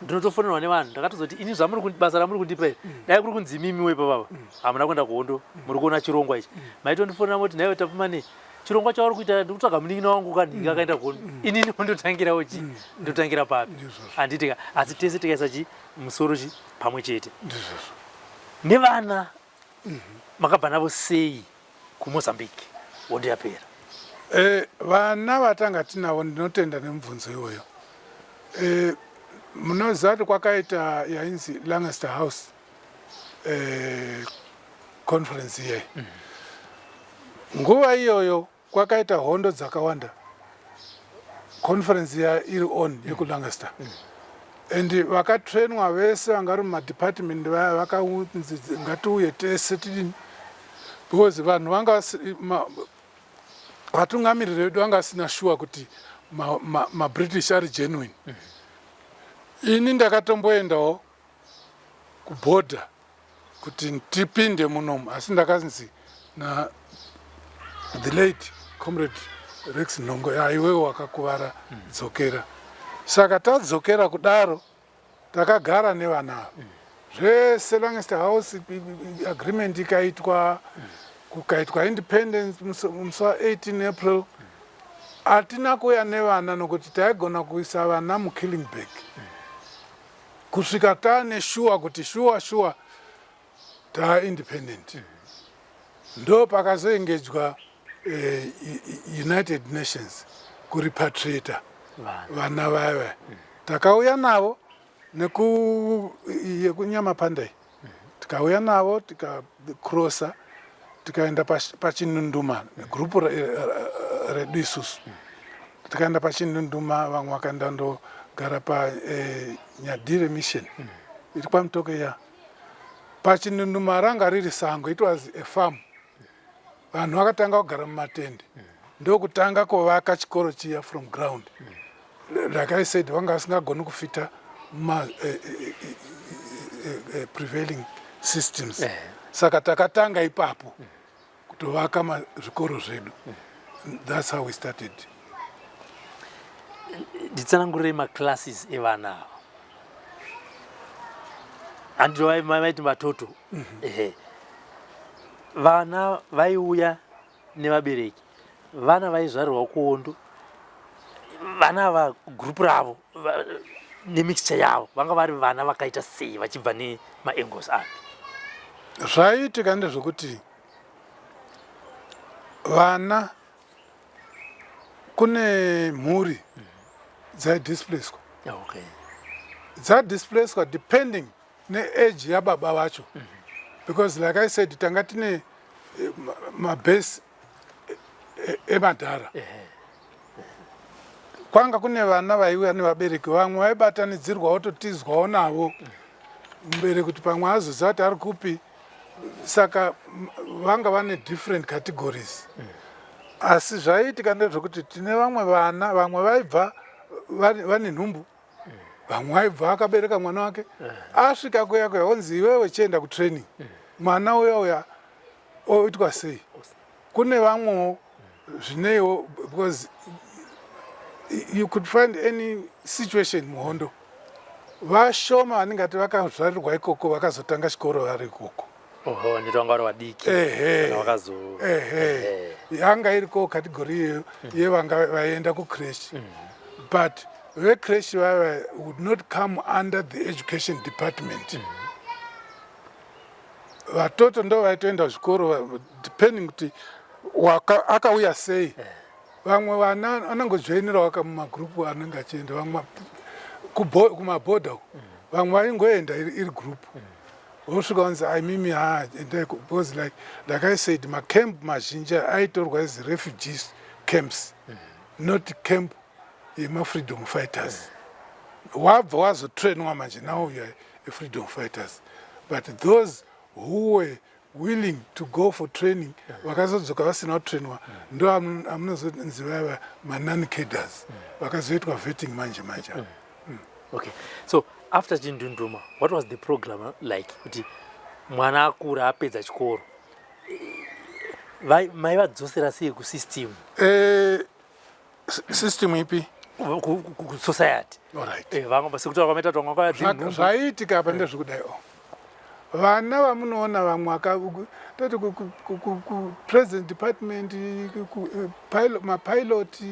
Ndinotofonerwa nevanhu, ndakatozoti ini zvamuri basa ramuri kundipa iri, dai kuri kunzi imimiwe pababa hamuna kuenda kuhondo, muri kuona chirongwa ichi, maitondifonera moti, "Nhaiwe Tapfumanei, chirongwa chauri kuita, ndikutsvaga munin'ina wangu kanhingi akaenda kuhondo, inini ndotangirawo chi ndotangira papi?" Handiti ka? Asi tese tikaisa chi musoro chi pamwe chete. Nevana makabva navo sei kuMozambique hondo yapera? Vana vatanga tinavo, ndinotenda nemubvunzo iwoyo. Munoziva kuti kwakaita yainzi Lancaster House Conference iyeyi. Nguva iyoyo kwakaita hondo dzakawanda, conference iya iri on yekuLancaster, and vakatrainwa vese vanga vari mumadepartment vaya vakanzi ngatiuye tese tidini, because vanhu vanga vatungamiriri vedu vanga vasina shuwa kuti maBritish ari genuine. Ini ndakatomboendawo kubhodha kuti tipinde munomu, asi ndakanzi na the late Comrade Rex Nhongo, "Aiwewo wakakuvara, dzokera." Saka tadzokera kudaro, takagara nevana ava zvese. Lancaster House Agreement ikaitwa, kukaitwa independence musi wa18 April. Hatina kuuya nevana nokuti taigona kuisa vana mukilling bag kusvika taane shuwa kuti shuwa shuwa taaindependent. Ndo pakazoengejwa United Nations kurepatriata vana vaya vaya. Takauya navo neku yekuNyamapanda iyi, tikauya navo, tikakrosa, tikaenda paChinunduma. Gurupu redu isusu tikaenda paChinunduma, vamwe vakaenda ndogara paNyadire Mission iri kwaMutoke iya. PaChinunduma ranga riri sango, it was a farm. Vanhu vakatanga kugara mumatende, ndokutanga kuvaka chikoro chiya from ground. Like I said, vanga vasingagoni kufita ma prevailing systems. Saka takatanga ipapo kutovaka zvikoro zvedu. That's how we started. Nditsanangurire maclasses evana ava. Handiti vaiti vatoto? Ehe, vana vaiuya nevabereki, vana vaizvarirwa kuhondo, vana ava gurupu ravo nemixture yavo vanga vari vana vakaita sei, vachibva nemaangles api? Zvaiitika ndezvekuti vana, kune mhuri dzaidisplacwa, dzadisplacwa depending neage yababa vacho, because like I said, tanga tine mabhesi emadhara. Kwanga kune vana vaiuya nevabereki, vamwe vaibatanidzirwa vototizwawo navo, mubereki kuti pamwe azoziva kuti ari kupi. Saka vanga vane different categories, asi zvaiitika ndezvekuti tine vamwe vana, vamwe vaibva vane nhumbu, vamwe vaibva akabereka mwana wake, asvika kuya kuya onzi, "Iwewe chienda kutraining." Mwana uya uya oitwa sei? Kune vamwewo zvineiwo, because you could find any situation muhondo. Vashoma vaningati vakazvarirwa ikoko, vakazotanga chikoro vari ikoko. Oho, nditi vanga vari vadiki. Ehe. Kana vakazo Ehe. Yanga iriko category iyoyo yevanga vaienda kucreche, but vecreche vava would not come under the education department. Vatoto ndo vaitoenda zvikoro, depending kuti akauya sei. Vamwe vana anongojoinirawo mumagurupu anenge achienda, vamwe kumabhodha uko, vamwe vaingoenda iri gurupu, vosvika vanzi, "Aimimi, ha, endai," because like I said, macamp mazhinji aitorwa as refugees camps, not camp yemafreedom fighters. Wabva wazotrainwa manje, now you are a freedom fighters. But those who were willing to go for training, vakazodzoka vasina kutrainwa, ndo amunozonzi vava manon cadres, vakazoitwa vetting manje manje. Okay, so after Chindunduma, what was the program like kuti mwana akura, apedza chikoro, maivadzosera sei kusystem? System ipi? Kusociety eh, vamwe sekutaura kwamaita tonga kwadzimba. Zvaiitika apa ndezvekudai o vana vamunoona vamwe toti kupresident department, mapilot,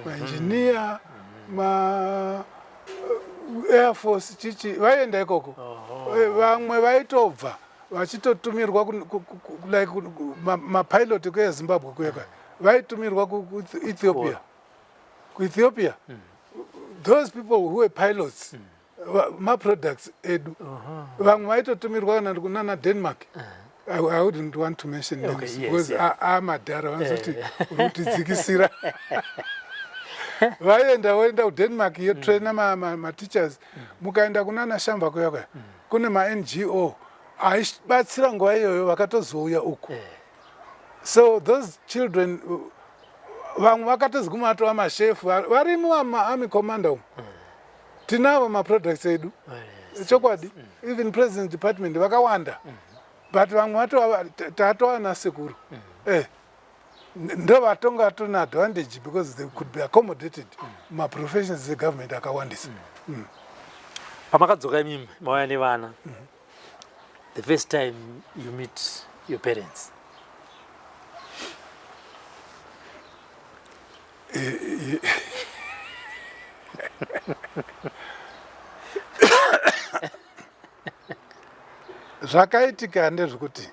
maengineer, ma air force, chichi, vaienda ikoko. Vamwe vaitobva vachitotumirwa like mapilot kueZimbabwe kuya, vaitumirwa kuEthiopia, kuEthiopia. Those people who were pilots, maproducts edu. Vamwe vaitotumirwa kana kunana Denmark. I wouldn't want to mention names because amadhara vanozoti uri kutidzikisira. Vaenda, voenda kuDenmark yotraina mateachers. Mukaenda kunana Shamba kuya kuya, kune maNGO aibatsira nguva iyoyo vakatozouya uku. So those children, vamwe vakatoziguma vatova mashefu varimo, maarmy commander umu. Tinavo maproducts edu chokwadi. Even president department vakawanda, but vamwe tatova nasekuru ndo vatonga vatona advantage because they could be accommodated maprofessions egovernment akawandisa. Pamakadzoka imimi mauya nevana, the first time you meet your parents? Zvakaitika ndezvekuti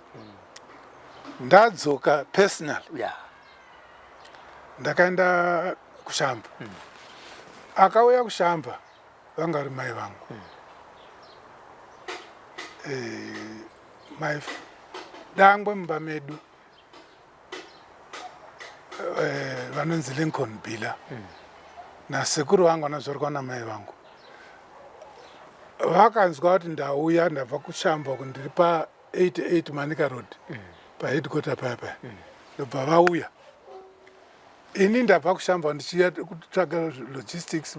ndadzoka personal, ndakaenda kuShamba. Akauya kuShamba vanga vari mai vangu. Mai dangwe mumba medu, vanonzi Lincoln Bila, nasekuru vangu vanozvarwa namai vangu, vakanzwa kuti ndauya, ndabva kuShamba, ku ndiri pa88 Manica Road, paheadquarter paya paya. Ndobva vauya. Ini ndabva kuShamba ndichiya kutsvaga logistics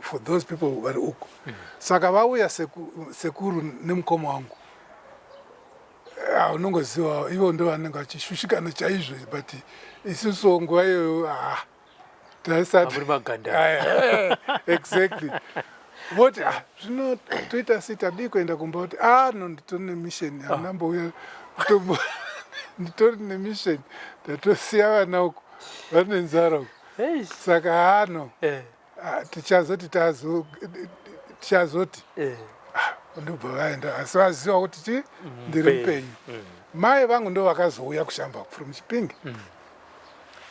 for those people vari uku. Saka vauya sekuru nemukoma wangu. Ah, unongoziva ivo ndo vanenge vachishushikana chaizvo, but isusu nguva iyoyo, ah, taisati Muri maganda. Exactly. Voti, "Ah, zvino toita sei? Tadii kuenda kumba?" Kuti, "Ah, no, nditori nemission, handambouya, nditori nemission, ndatosiya vana uku vane nzara uku." Saka hano tichazoti tichazoti ndobva vaenda, asi vaziva kuti chi ndiri mupenyu. Mai vangu ndo vakazouya kuShamba from Chipinge.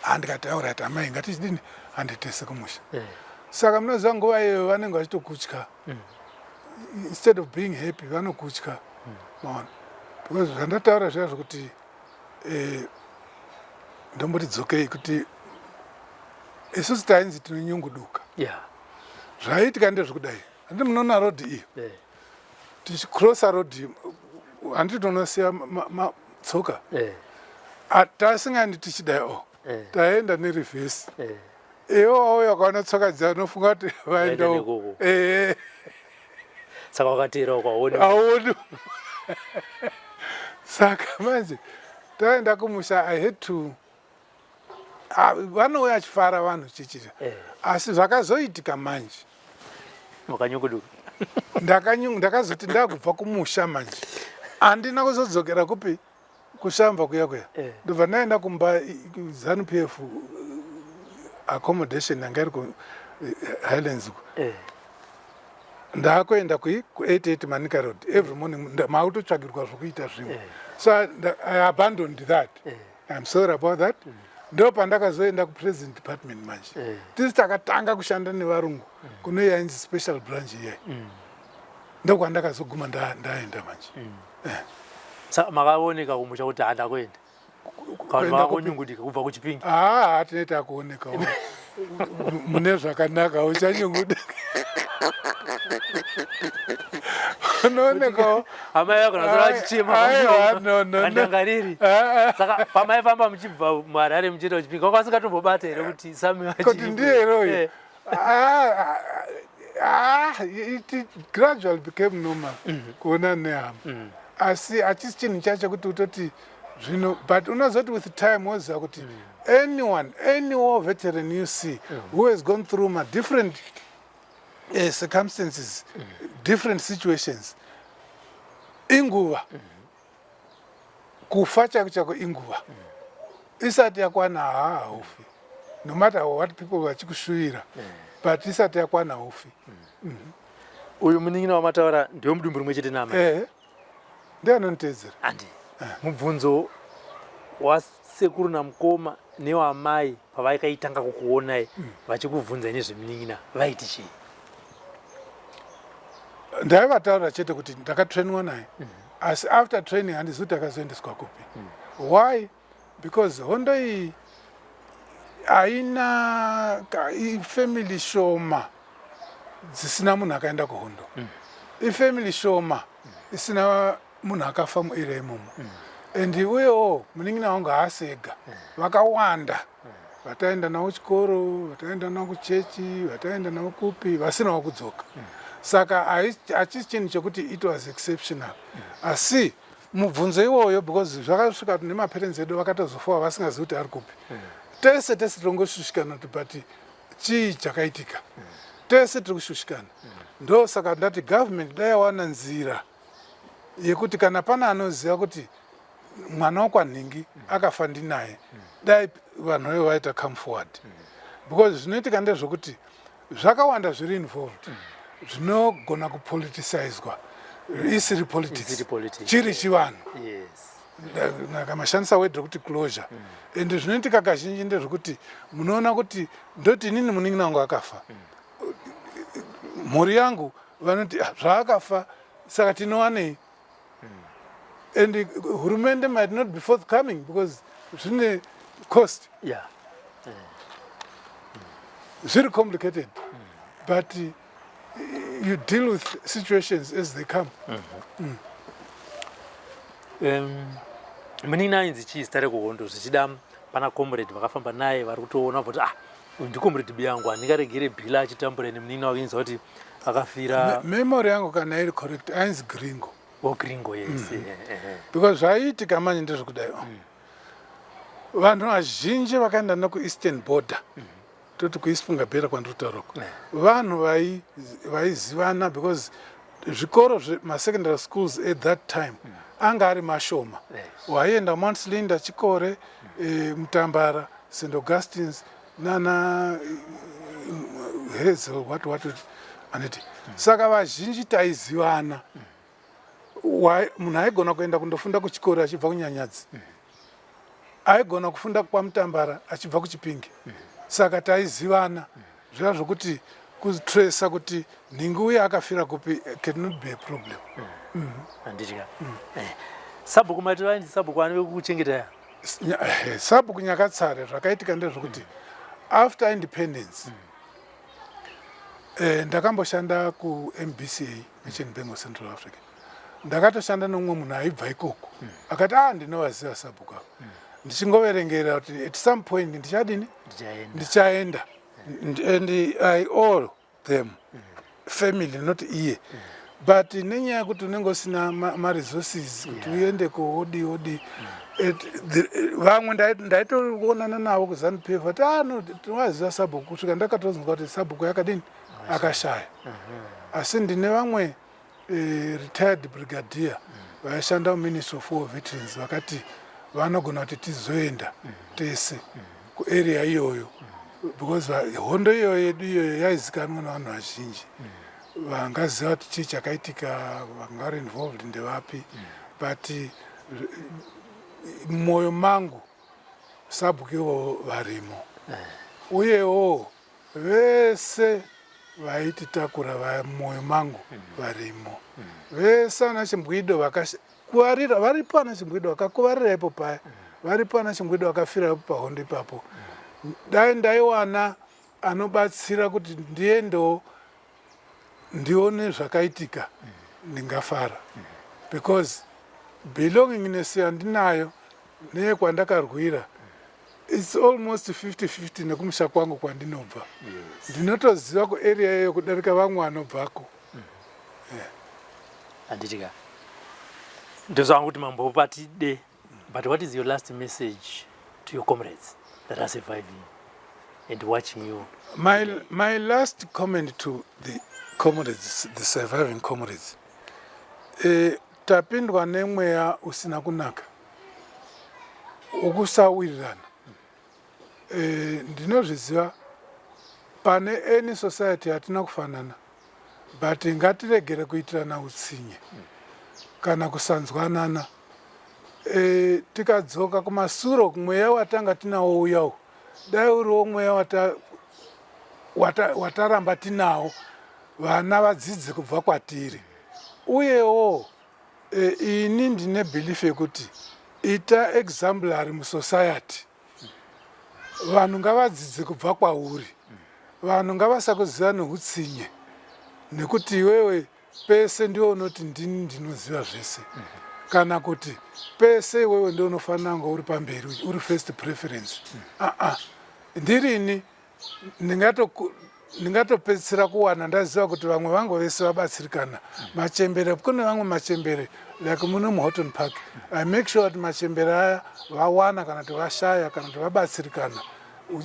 Handikati, "Alright amai, ngatichidini, handitese kumusha." Saka munoziva nguva iyoyo vanenge vachitokutya. Instead of being happy, vanokutya, maona, because zvandataura zviya zvokuti ndomboti dzokei kuti isusu tainzi tinonyunguduka. Zvaiitika ndezvekudai, handi munoona road iyo? Tichicrossa road, handiti tonosiya tsoka? Tasingaendi tichidai o, taenda nereverse. Iwe wauya ukaona tsoka dziya, unofunga kuti vaenda uko. Saka wakateera ukaona? Aoni. Saka manje taenda kumusha, I had to, vanouya achifara vanhu chichira. Asi zvakazoitika manje, Wakanyunguduka. Ndakazoti ndakubva kumusha manje, handina kuzodzokera kupi, kuShamba kuya kuya. Ndobva ndaenda kumba ZANU PF accommodation yanga iri kuHighlands uku. Ndakuenda ku88 Manica Road every morning, mautotsvagirwa zvokuita zvimwe. So I abandoned that. I'm sorry about that. Ndo pandakazoenda kupresident department manje. Tisi takatanga kushanda nevarungu kune yainzi special branch iyai. Ndokwandakazoguma ndaenda manje. Saka makaoneka kumusha kuti handa kuenda, kana makanyungudika kubva kuChipinge? Haa, tine takuoneka mune zvakanaka, uchanyungudika unoonekawo. Amai vako nasara vachichema? Aiwa, no, no, no. Andangariri. Saka pamaifamba muchibva muHarare muchienda kuChipinge, wanga usingatombobata here kuti Sami? Kuti ndiye here uyu? Ah, it gradually became normal kuona nehama, asi hachisi chinhu chacho kuti utoti Zvino but unozoti with time woziva kuti anyone, any war veteran you see who has gone through ma different circumstances, different situations, inguva kufa chako chako, inguva isati yakwana, haa, haufi, no matter what people vachikushuvira, but isati yakwana haufi. Uyu munin'ina wamataura ndiwe mudumbu rimwe chete namai? Ehe, ndianonitedzera. Andi mubvunzo wasekuru namukoma newamai pavaikaitanga kukuonai vachikubvunzai nezvemunin'ina, vaiti chii? Ndaivataura chete kuti ndakatrainwa naye, asi after training handizivi kuti akazoendeswa kupi. Why? Because hondo iyi haina ifamily shoma dzisina munhu akaenda kuhondo, ifamily shoma isina munhu akafa muarea imomo. And uyewo munin'ina wangu haasi ega, vakawanda vataenda navo chikoro, vataenda navo kuchechi, vataenda navo kupi, vasinawo kudzoka. Saka hachisi chinhu chekuti it was exceptional, asi mubvunzo iwoyo, because zvakasvika nemaparents edu vakatozofawa vasingazivi kuti ari kupi. Tese tese tirongoshushikana kuti but chii chakaitika? Tese tiri kushushikana. Ndo saka ndati government dai yawana nzira yekuti kana pane anoziva kuti mwana wokwanhingi akafa ndinaye, dai vanhu vevo vaita come forward, because zvinoitika ndezvokuti zvakawanda zviri involved zvinogona kupoliticizwa isiri politics. Isiri politics, chiri chivanhu. Nakamashandisa word rekuti closure. And zvinoitika kazhinji ndezvekuti munoona kuti ndoti inini munin'ina wangu akafa, mhuri yangu vanoti, "Ah, zvaakafa saka tinowanei?" And hurumende might not be forthcoming because zvine cost. Zviri complicated, but you deal with situations as they come. Munin'ina ainzi chii zita rekuhondo? Zvichida pana comrade vakafamba naye vari kutoona kuti, ah, uyu ndicomrade biyangu, handingaregere bhila achitambura nemunin'ina wake, inzwa kuti akafira. Memory yangu kana iri correct, ainzi Gringo. Oh, Gringo, yes. Because zvaiitika manje ndezvekudai, vanhu vazhinji vakaenda nekueastern border, toti kuIsipungabhera kwandiri kutaurako, vanhu vaizivana because zvikoro masecondary schools at that time anga ari mashoma. Waienda Mount Slinda, Chikore, Mutambara, St Augustines nana Hazel, what what aniti. Saka vazhinji taizivana. Munhu aigona kuenda kundofunda kuchikoro achibva kuNyanyadzi, aigona kufunda kwaMutambara achibva kuChipinge. Saka taizivana zviva zvokuti kutresa kuti nhingi uye akafira kupi cannot be a problem. Handitya. Sabhuku mati vainzi sabhuku ani vekukuchengeta? Sabhuku Nyakatsare. Zvakaitika ndezvokuti after independence ndakamboshanda kuMBCA, Merchant Bank of Central Africa. Ndakatoshanda nomumwe munhu aibva ikoko, akati, "A, ndinovaziva sabhuku ava." Ndichingoverengera kuti at some point ndichadini? Ndichaenda. Ndichaenda. And I owe them, family, not iye, but nenyaya yekuti unenge usina maresources kuti uendeko, wodi wodi. Vamwe ndaitoonana navo kuZANU PF vati, "Ah, no, tinovaziva sabhuku," kusvika ndakatozonzwa kuti sabhuku yakadini, akashaya. Asi ndine vamwe retired brigadier vaishanda muMinistry of War Veterans vakati vanogona kuti tizoenda tese kuarea iyoyo, because hondo iyoyo yedu iyoyo yaizikanwa nevanhu vazhinji vangaziva kuti chii chakaitika, vanga vari involved ndevapi. But mumwoyo mangu sabhuku ivovo varimo, uyewo vese vaititakura vaya mumwoyo mangu varimo vese. Ana Chimbwido vakakuvarira varipo, ana Chimbwido vakakuvarira ipo paya varipo, ana Chimbwido vakafira ipo pahondo ipapo. Dai ndaiwana anobatsira kuti ndiendewo ndione zvakaitika, ndingafara, because belongingness yandinayo neyekwandakarwira, it's almost 50-50 nekumusha kwangu kwandinobva. Ndinotoziva kuarea iyoyo kudarika vamwe vanobvako. Handitika, ndozvangu kuti mambo patide. But what is your last message to your comrades that are surviving and watching you? My last comment to the comrades, the surviving comrades, tapindwa nemweya usina kunaka wokusawirirana. Ndinozviziva pane any society hatina kufanana, but ngatiregere kuitirana utsinye kana kusanzwanana. Tikadzoka kumasuro, mweya watanga tinawo uyawo, dai uriwo mweya wataramba tinawo, vana vadzidze kubva kwatiri. Uyewo ini ndine belief yekuti ita exemplary musociety. Vanhu ngavadzidze kubva kwauri. Vanhu ngavasakuziva neutsinye, nekuti iwewe pese ndiwe unoti, "Ndini ndinoziva zvese," kana kuti pese iwewe ndiwe unofanira kunge uri pamberi, uri first preference. Aa, ndirini ndingatopedzisira kuwana ndaziva kuti vamwe vangu vese vabatsirikana. Machembere, kune vamwe machembere like muno muHoughton Park, I make sure kuti machembere aya vawana kana kuti vashaya kana kuti vabatsirikana,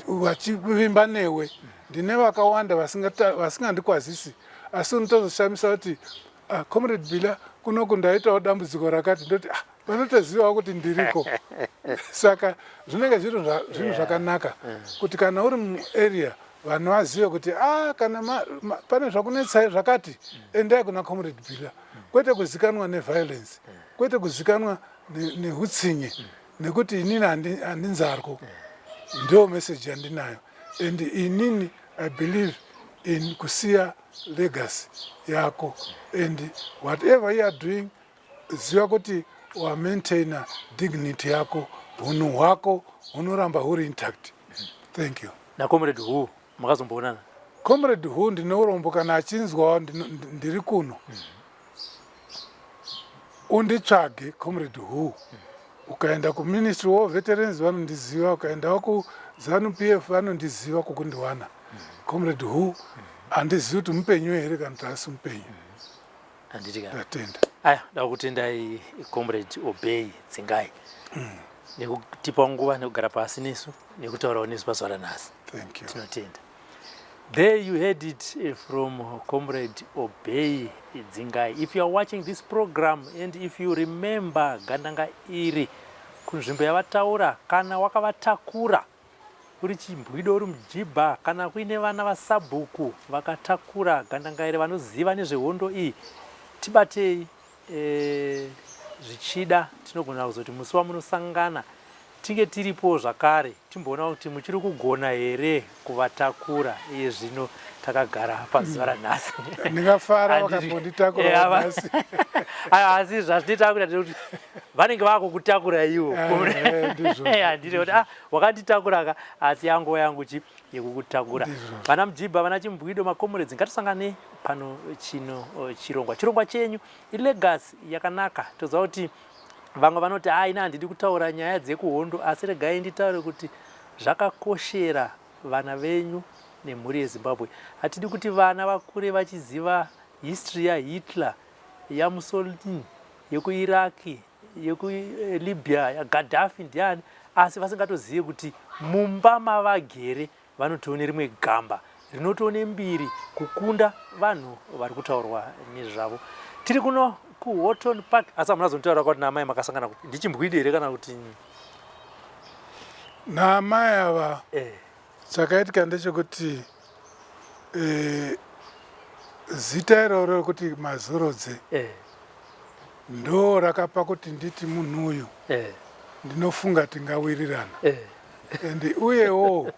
vachivimba newe. Ndine vakawanda vasingandikwazisi, asi unotozoshamisa kuti, "Ah, Comrade Bila, kunoku ndaitawo dambudziko rakati." Ndoti, "Ah, vanotozivawo kuti ndiriko." Saka zvinenge zviri zvinhu zvakanaka kuti kana uri muarea, vanhu vazive kuti, "Ah, kana pane zvakunetsai zvakati, endai kuna Comrade Bila." Kwete kuzikanwa neviolence, kwete kuzikanwa neutsinye, nekuti inini handinzarwo. Ndo message yandinayo, and inini I believe in kusiya legacy yako, and whatever you are doing, ziva kuti wamaintaina dignity yako, hunhu hwako hunoramba huri intact. Thank you. NaComrade Hu makazomboonana? Comrade Hu, ndine urombo, kana achinzwawo ndiri kuno, unditsvage, Comrade Hu. Ukaenda kuMinistry war Veterans, vanondiziva. Ukaendawo kuZANU PF, vanondiziva kukundiwana. Comrade Hu, handizivi kuti mupenyu here kana kuti asi mupenyu. Handiti ka? Ndatenda. Aya, da kutendai, Comrade Obey Dzingai, nekutipa nguva, nekugara pasi nesu, nekutaurawo nesu pazuva ranhasi. Thank you. Tinotenda. There you heard it from Comrade Obey Dzingai. If you are watching this program and if you remember gandanga iri kunzvimbo yavataura, kana wakavatakura uri chimbwido, uri mujibha, kana kuine vana vasabhuku vakatakura gandanga iri vanoziva nezvehondo iyi, tibatei. Zvichida tinogona kuzoti musi wamunosangana tinge tiripo zvakare, timboona kuti muchiri kugona here kuvatakura iye zvino takagara pazuva ranhasi. Ndingafara vakambonditakura nhasi. Asi zvazvinoita kuita ndekuti vanenge vakukutakura iwo. Ndizvo. Handiti kuti, "Ah, wakanditakura ka, asi yanguva yangu chi yekukutakura." Vana mujibha, vana chimbwido, macomrades, ngatisangane pano chino chirongwa chenyu ilegacy yakanaka. Toziva kuti vamwe vanoti, "Ai, ina handidi kutaura nyaya dzekuhondo," asi regai nditaure kuti zvakakoshera vana venyu nemhuri yeZimbabwe. Hatidi kuti vana vakure vachiziva history yaHitler, yaMussolini, yekuIraki, yekuLibya, yaGadhafi, ndiani, asi vasingatozivi kuti mumba mavagere vanotoone rimwe gamba rinotoone mbiri kukunda vanhu vari kutaurwa nezvavo. Tiri kuno kuHoughton Park, asi hamuna zonitaura kwati naamai makasangana kupi. Ndichimbwidi here kana kuti? Naamai ava, chakaitika ndechekuti zita iroro rekuti Mazorodze ndo rakapa kuti nditi munhu uyu ndinofunga tingawirirana. And uyewo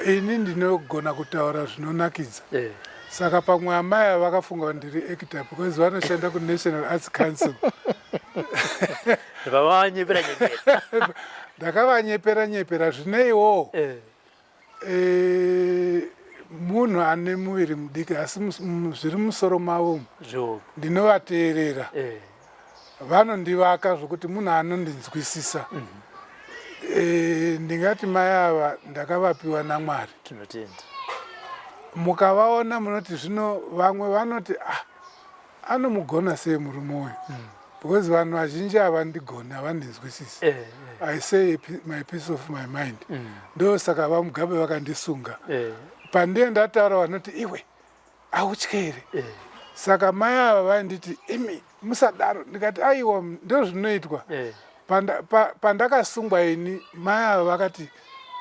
ini ndinogona kutaura zvinonakidza. Saka pamwe amai ava vakafunga kuti ndiri actor, because vanoshanda kuNational Arts Council. Vavanyepera nyepera. Ndakavanyepera nyepera zvineiwo. Munhu ane muviri mudiki, asi zviri musoro mavo umu Zvo ndinovateerera. Vanondivaka zvokuti munhu anondinzwisisa. Ndingati mai ava ndakavapiwa naMwari. Tinotenda. Mukavaona munoti zvino vamwe vanoti, "Ah, anomugona sei murume uyu?" Because vanhu vazhinji havandigoni, havandinzwisisi. I say my piece of my mind. Ndosaka VaMugabe vakandisunga. Pandiye ndataura vanoti, "Iwe hautye here?" Saka mai ava vainditi, "Imi musadaro." Ndikati, "Aiwa, ndo zvinoitwa." Pandakasungwa ini, mai ava vakati,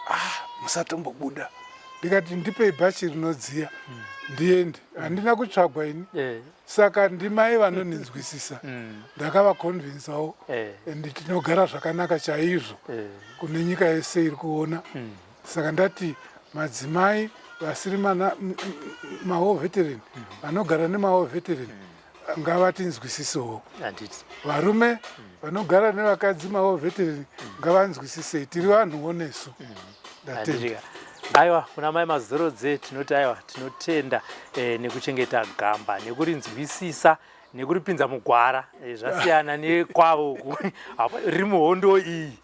"Ah, musatombobuda." Ndikati, "Ndipei bhachi rinodziya ndiende." Handina kutsvagwa ini. Saka ndimai vanondinzwisisa. Ndakavaconvinsawo and tinogara zvakanaka chaizvo kune nyika yese iri kuona. Saka ndati madzimai vasiri mawar veteran, vanogara nemawar veteran, ngavatinzwisisewo. Handiti. Varume vanogara nevakadzi mawar veteran ngavanzwisisei, tiri vanhuwo nesu. Ndatenda. Handitika. Aiwa, kuna mai Mazorodze tinoti aiwa, tinotenda nekuchengeta gamba, nekurinzwisisa, nekuripinza mugwara. Zvasiyana nekwavo uku. Riri muhondo iyi.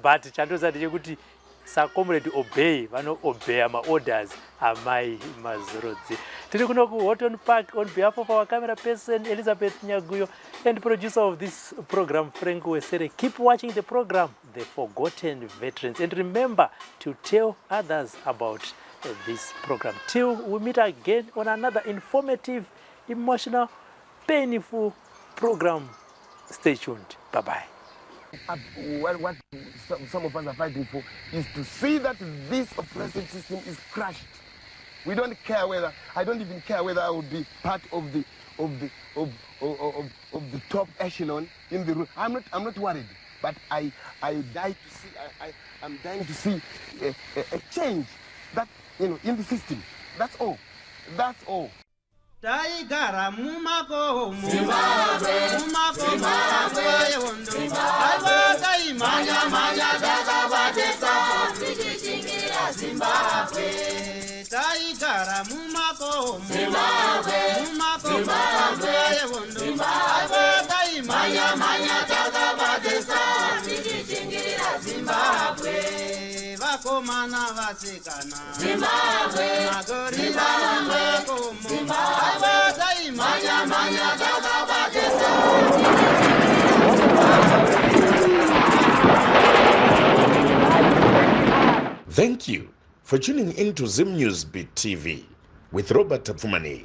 But chandoziva ndechekuti saComrade Obey vanoobeya maorders amai Mazorodze. Tiri kuno kuHorton Park. On behalf of our camera person Elizabeth Nyaguyo and producer of this program Frank Wesere, keep watching the program The Forgotten Veterans, and remember to tell others about this program. Till we meet again on another informative, emotional, painful program, stay tuned. Bye bye. What some of us are fighting for is to see that this oppressive system is crushed. We don't care whether, I don't even care whether I will be part of the top echelon in the room. I'm not worried, but I die to see, I'm dying to see a change in the system. That's all. That's all. Taigara mumakomo, mumakomo, nguva yehondo. Aiwa, taimhanya mhanya takabatesa tichishingirira Zimbabwe. Taigara mumakomo, mumakomo, nguva yehondo. Aiwa, taimhanya mhanya takabatesa tichishingirira Zimbabwe. Vakomana, vasikana, Zimbabwe. Magorila mumakomo. Aiwa, taimhanya mhanya takabatesa. Thank you for tuning in to Zim News Beat TV with Robert Tafumani.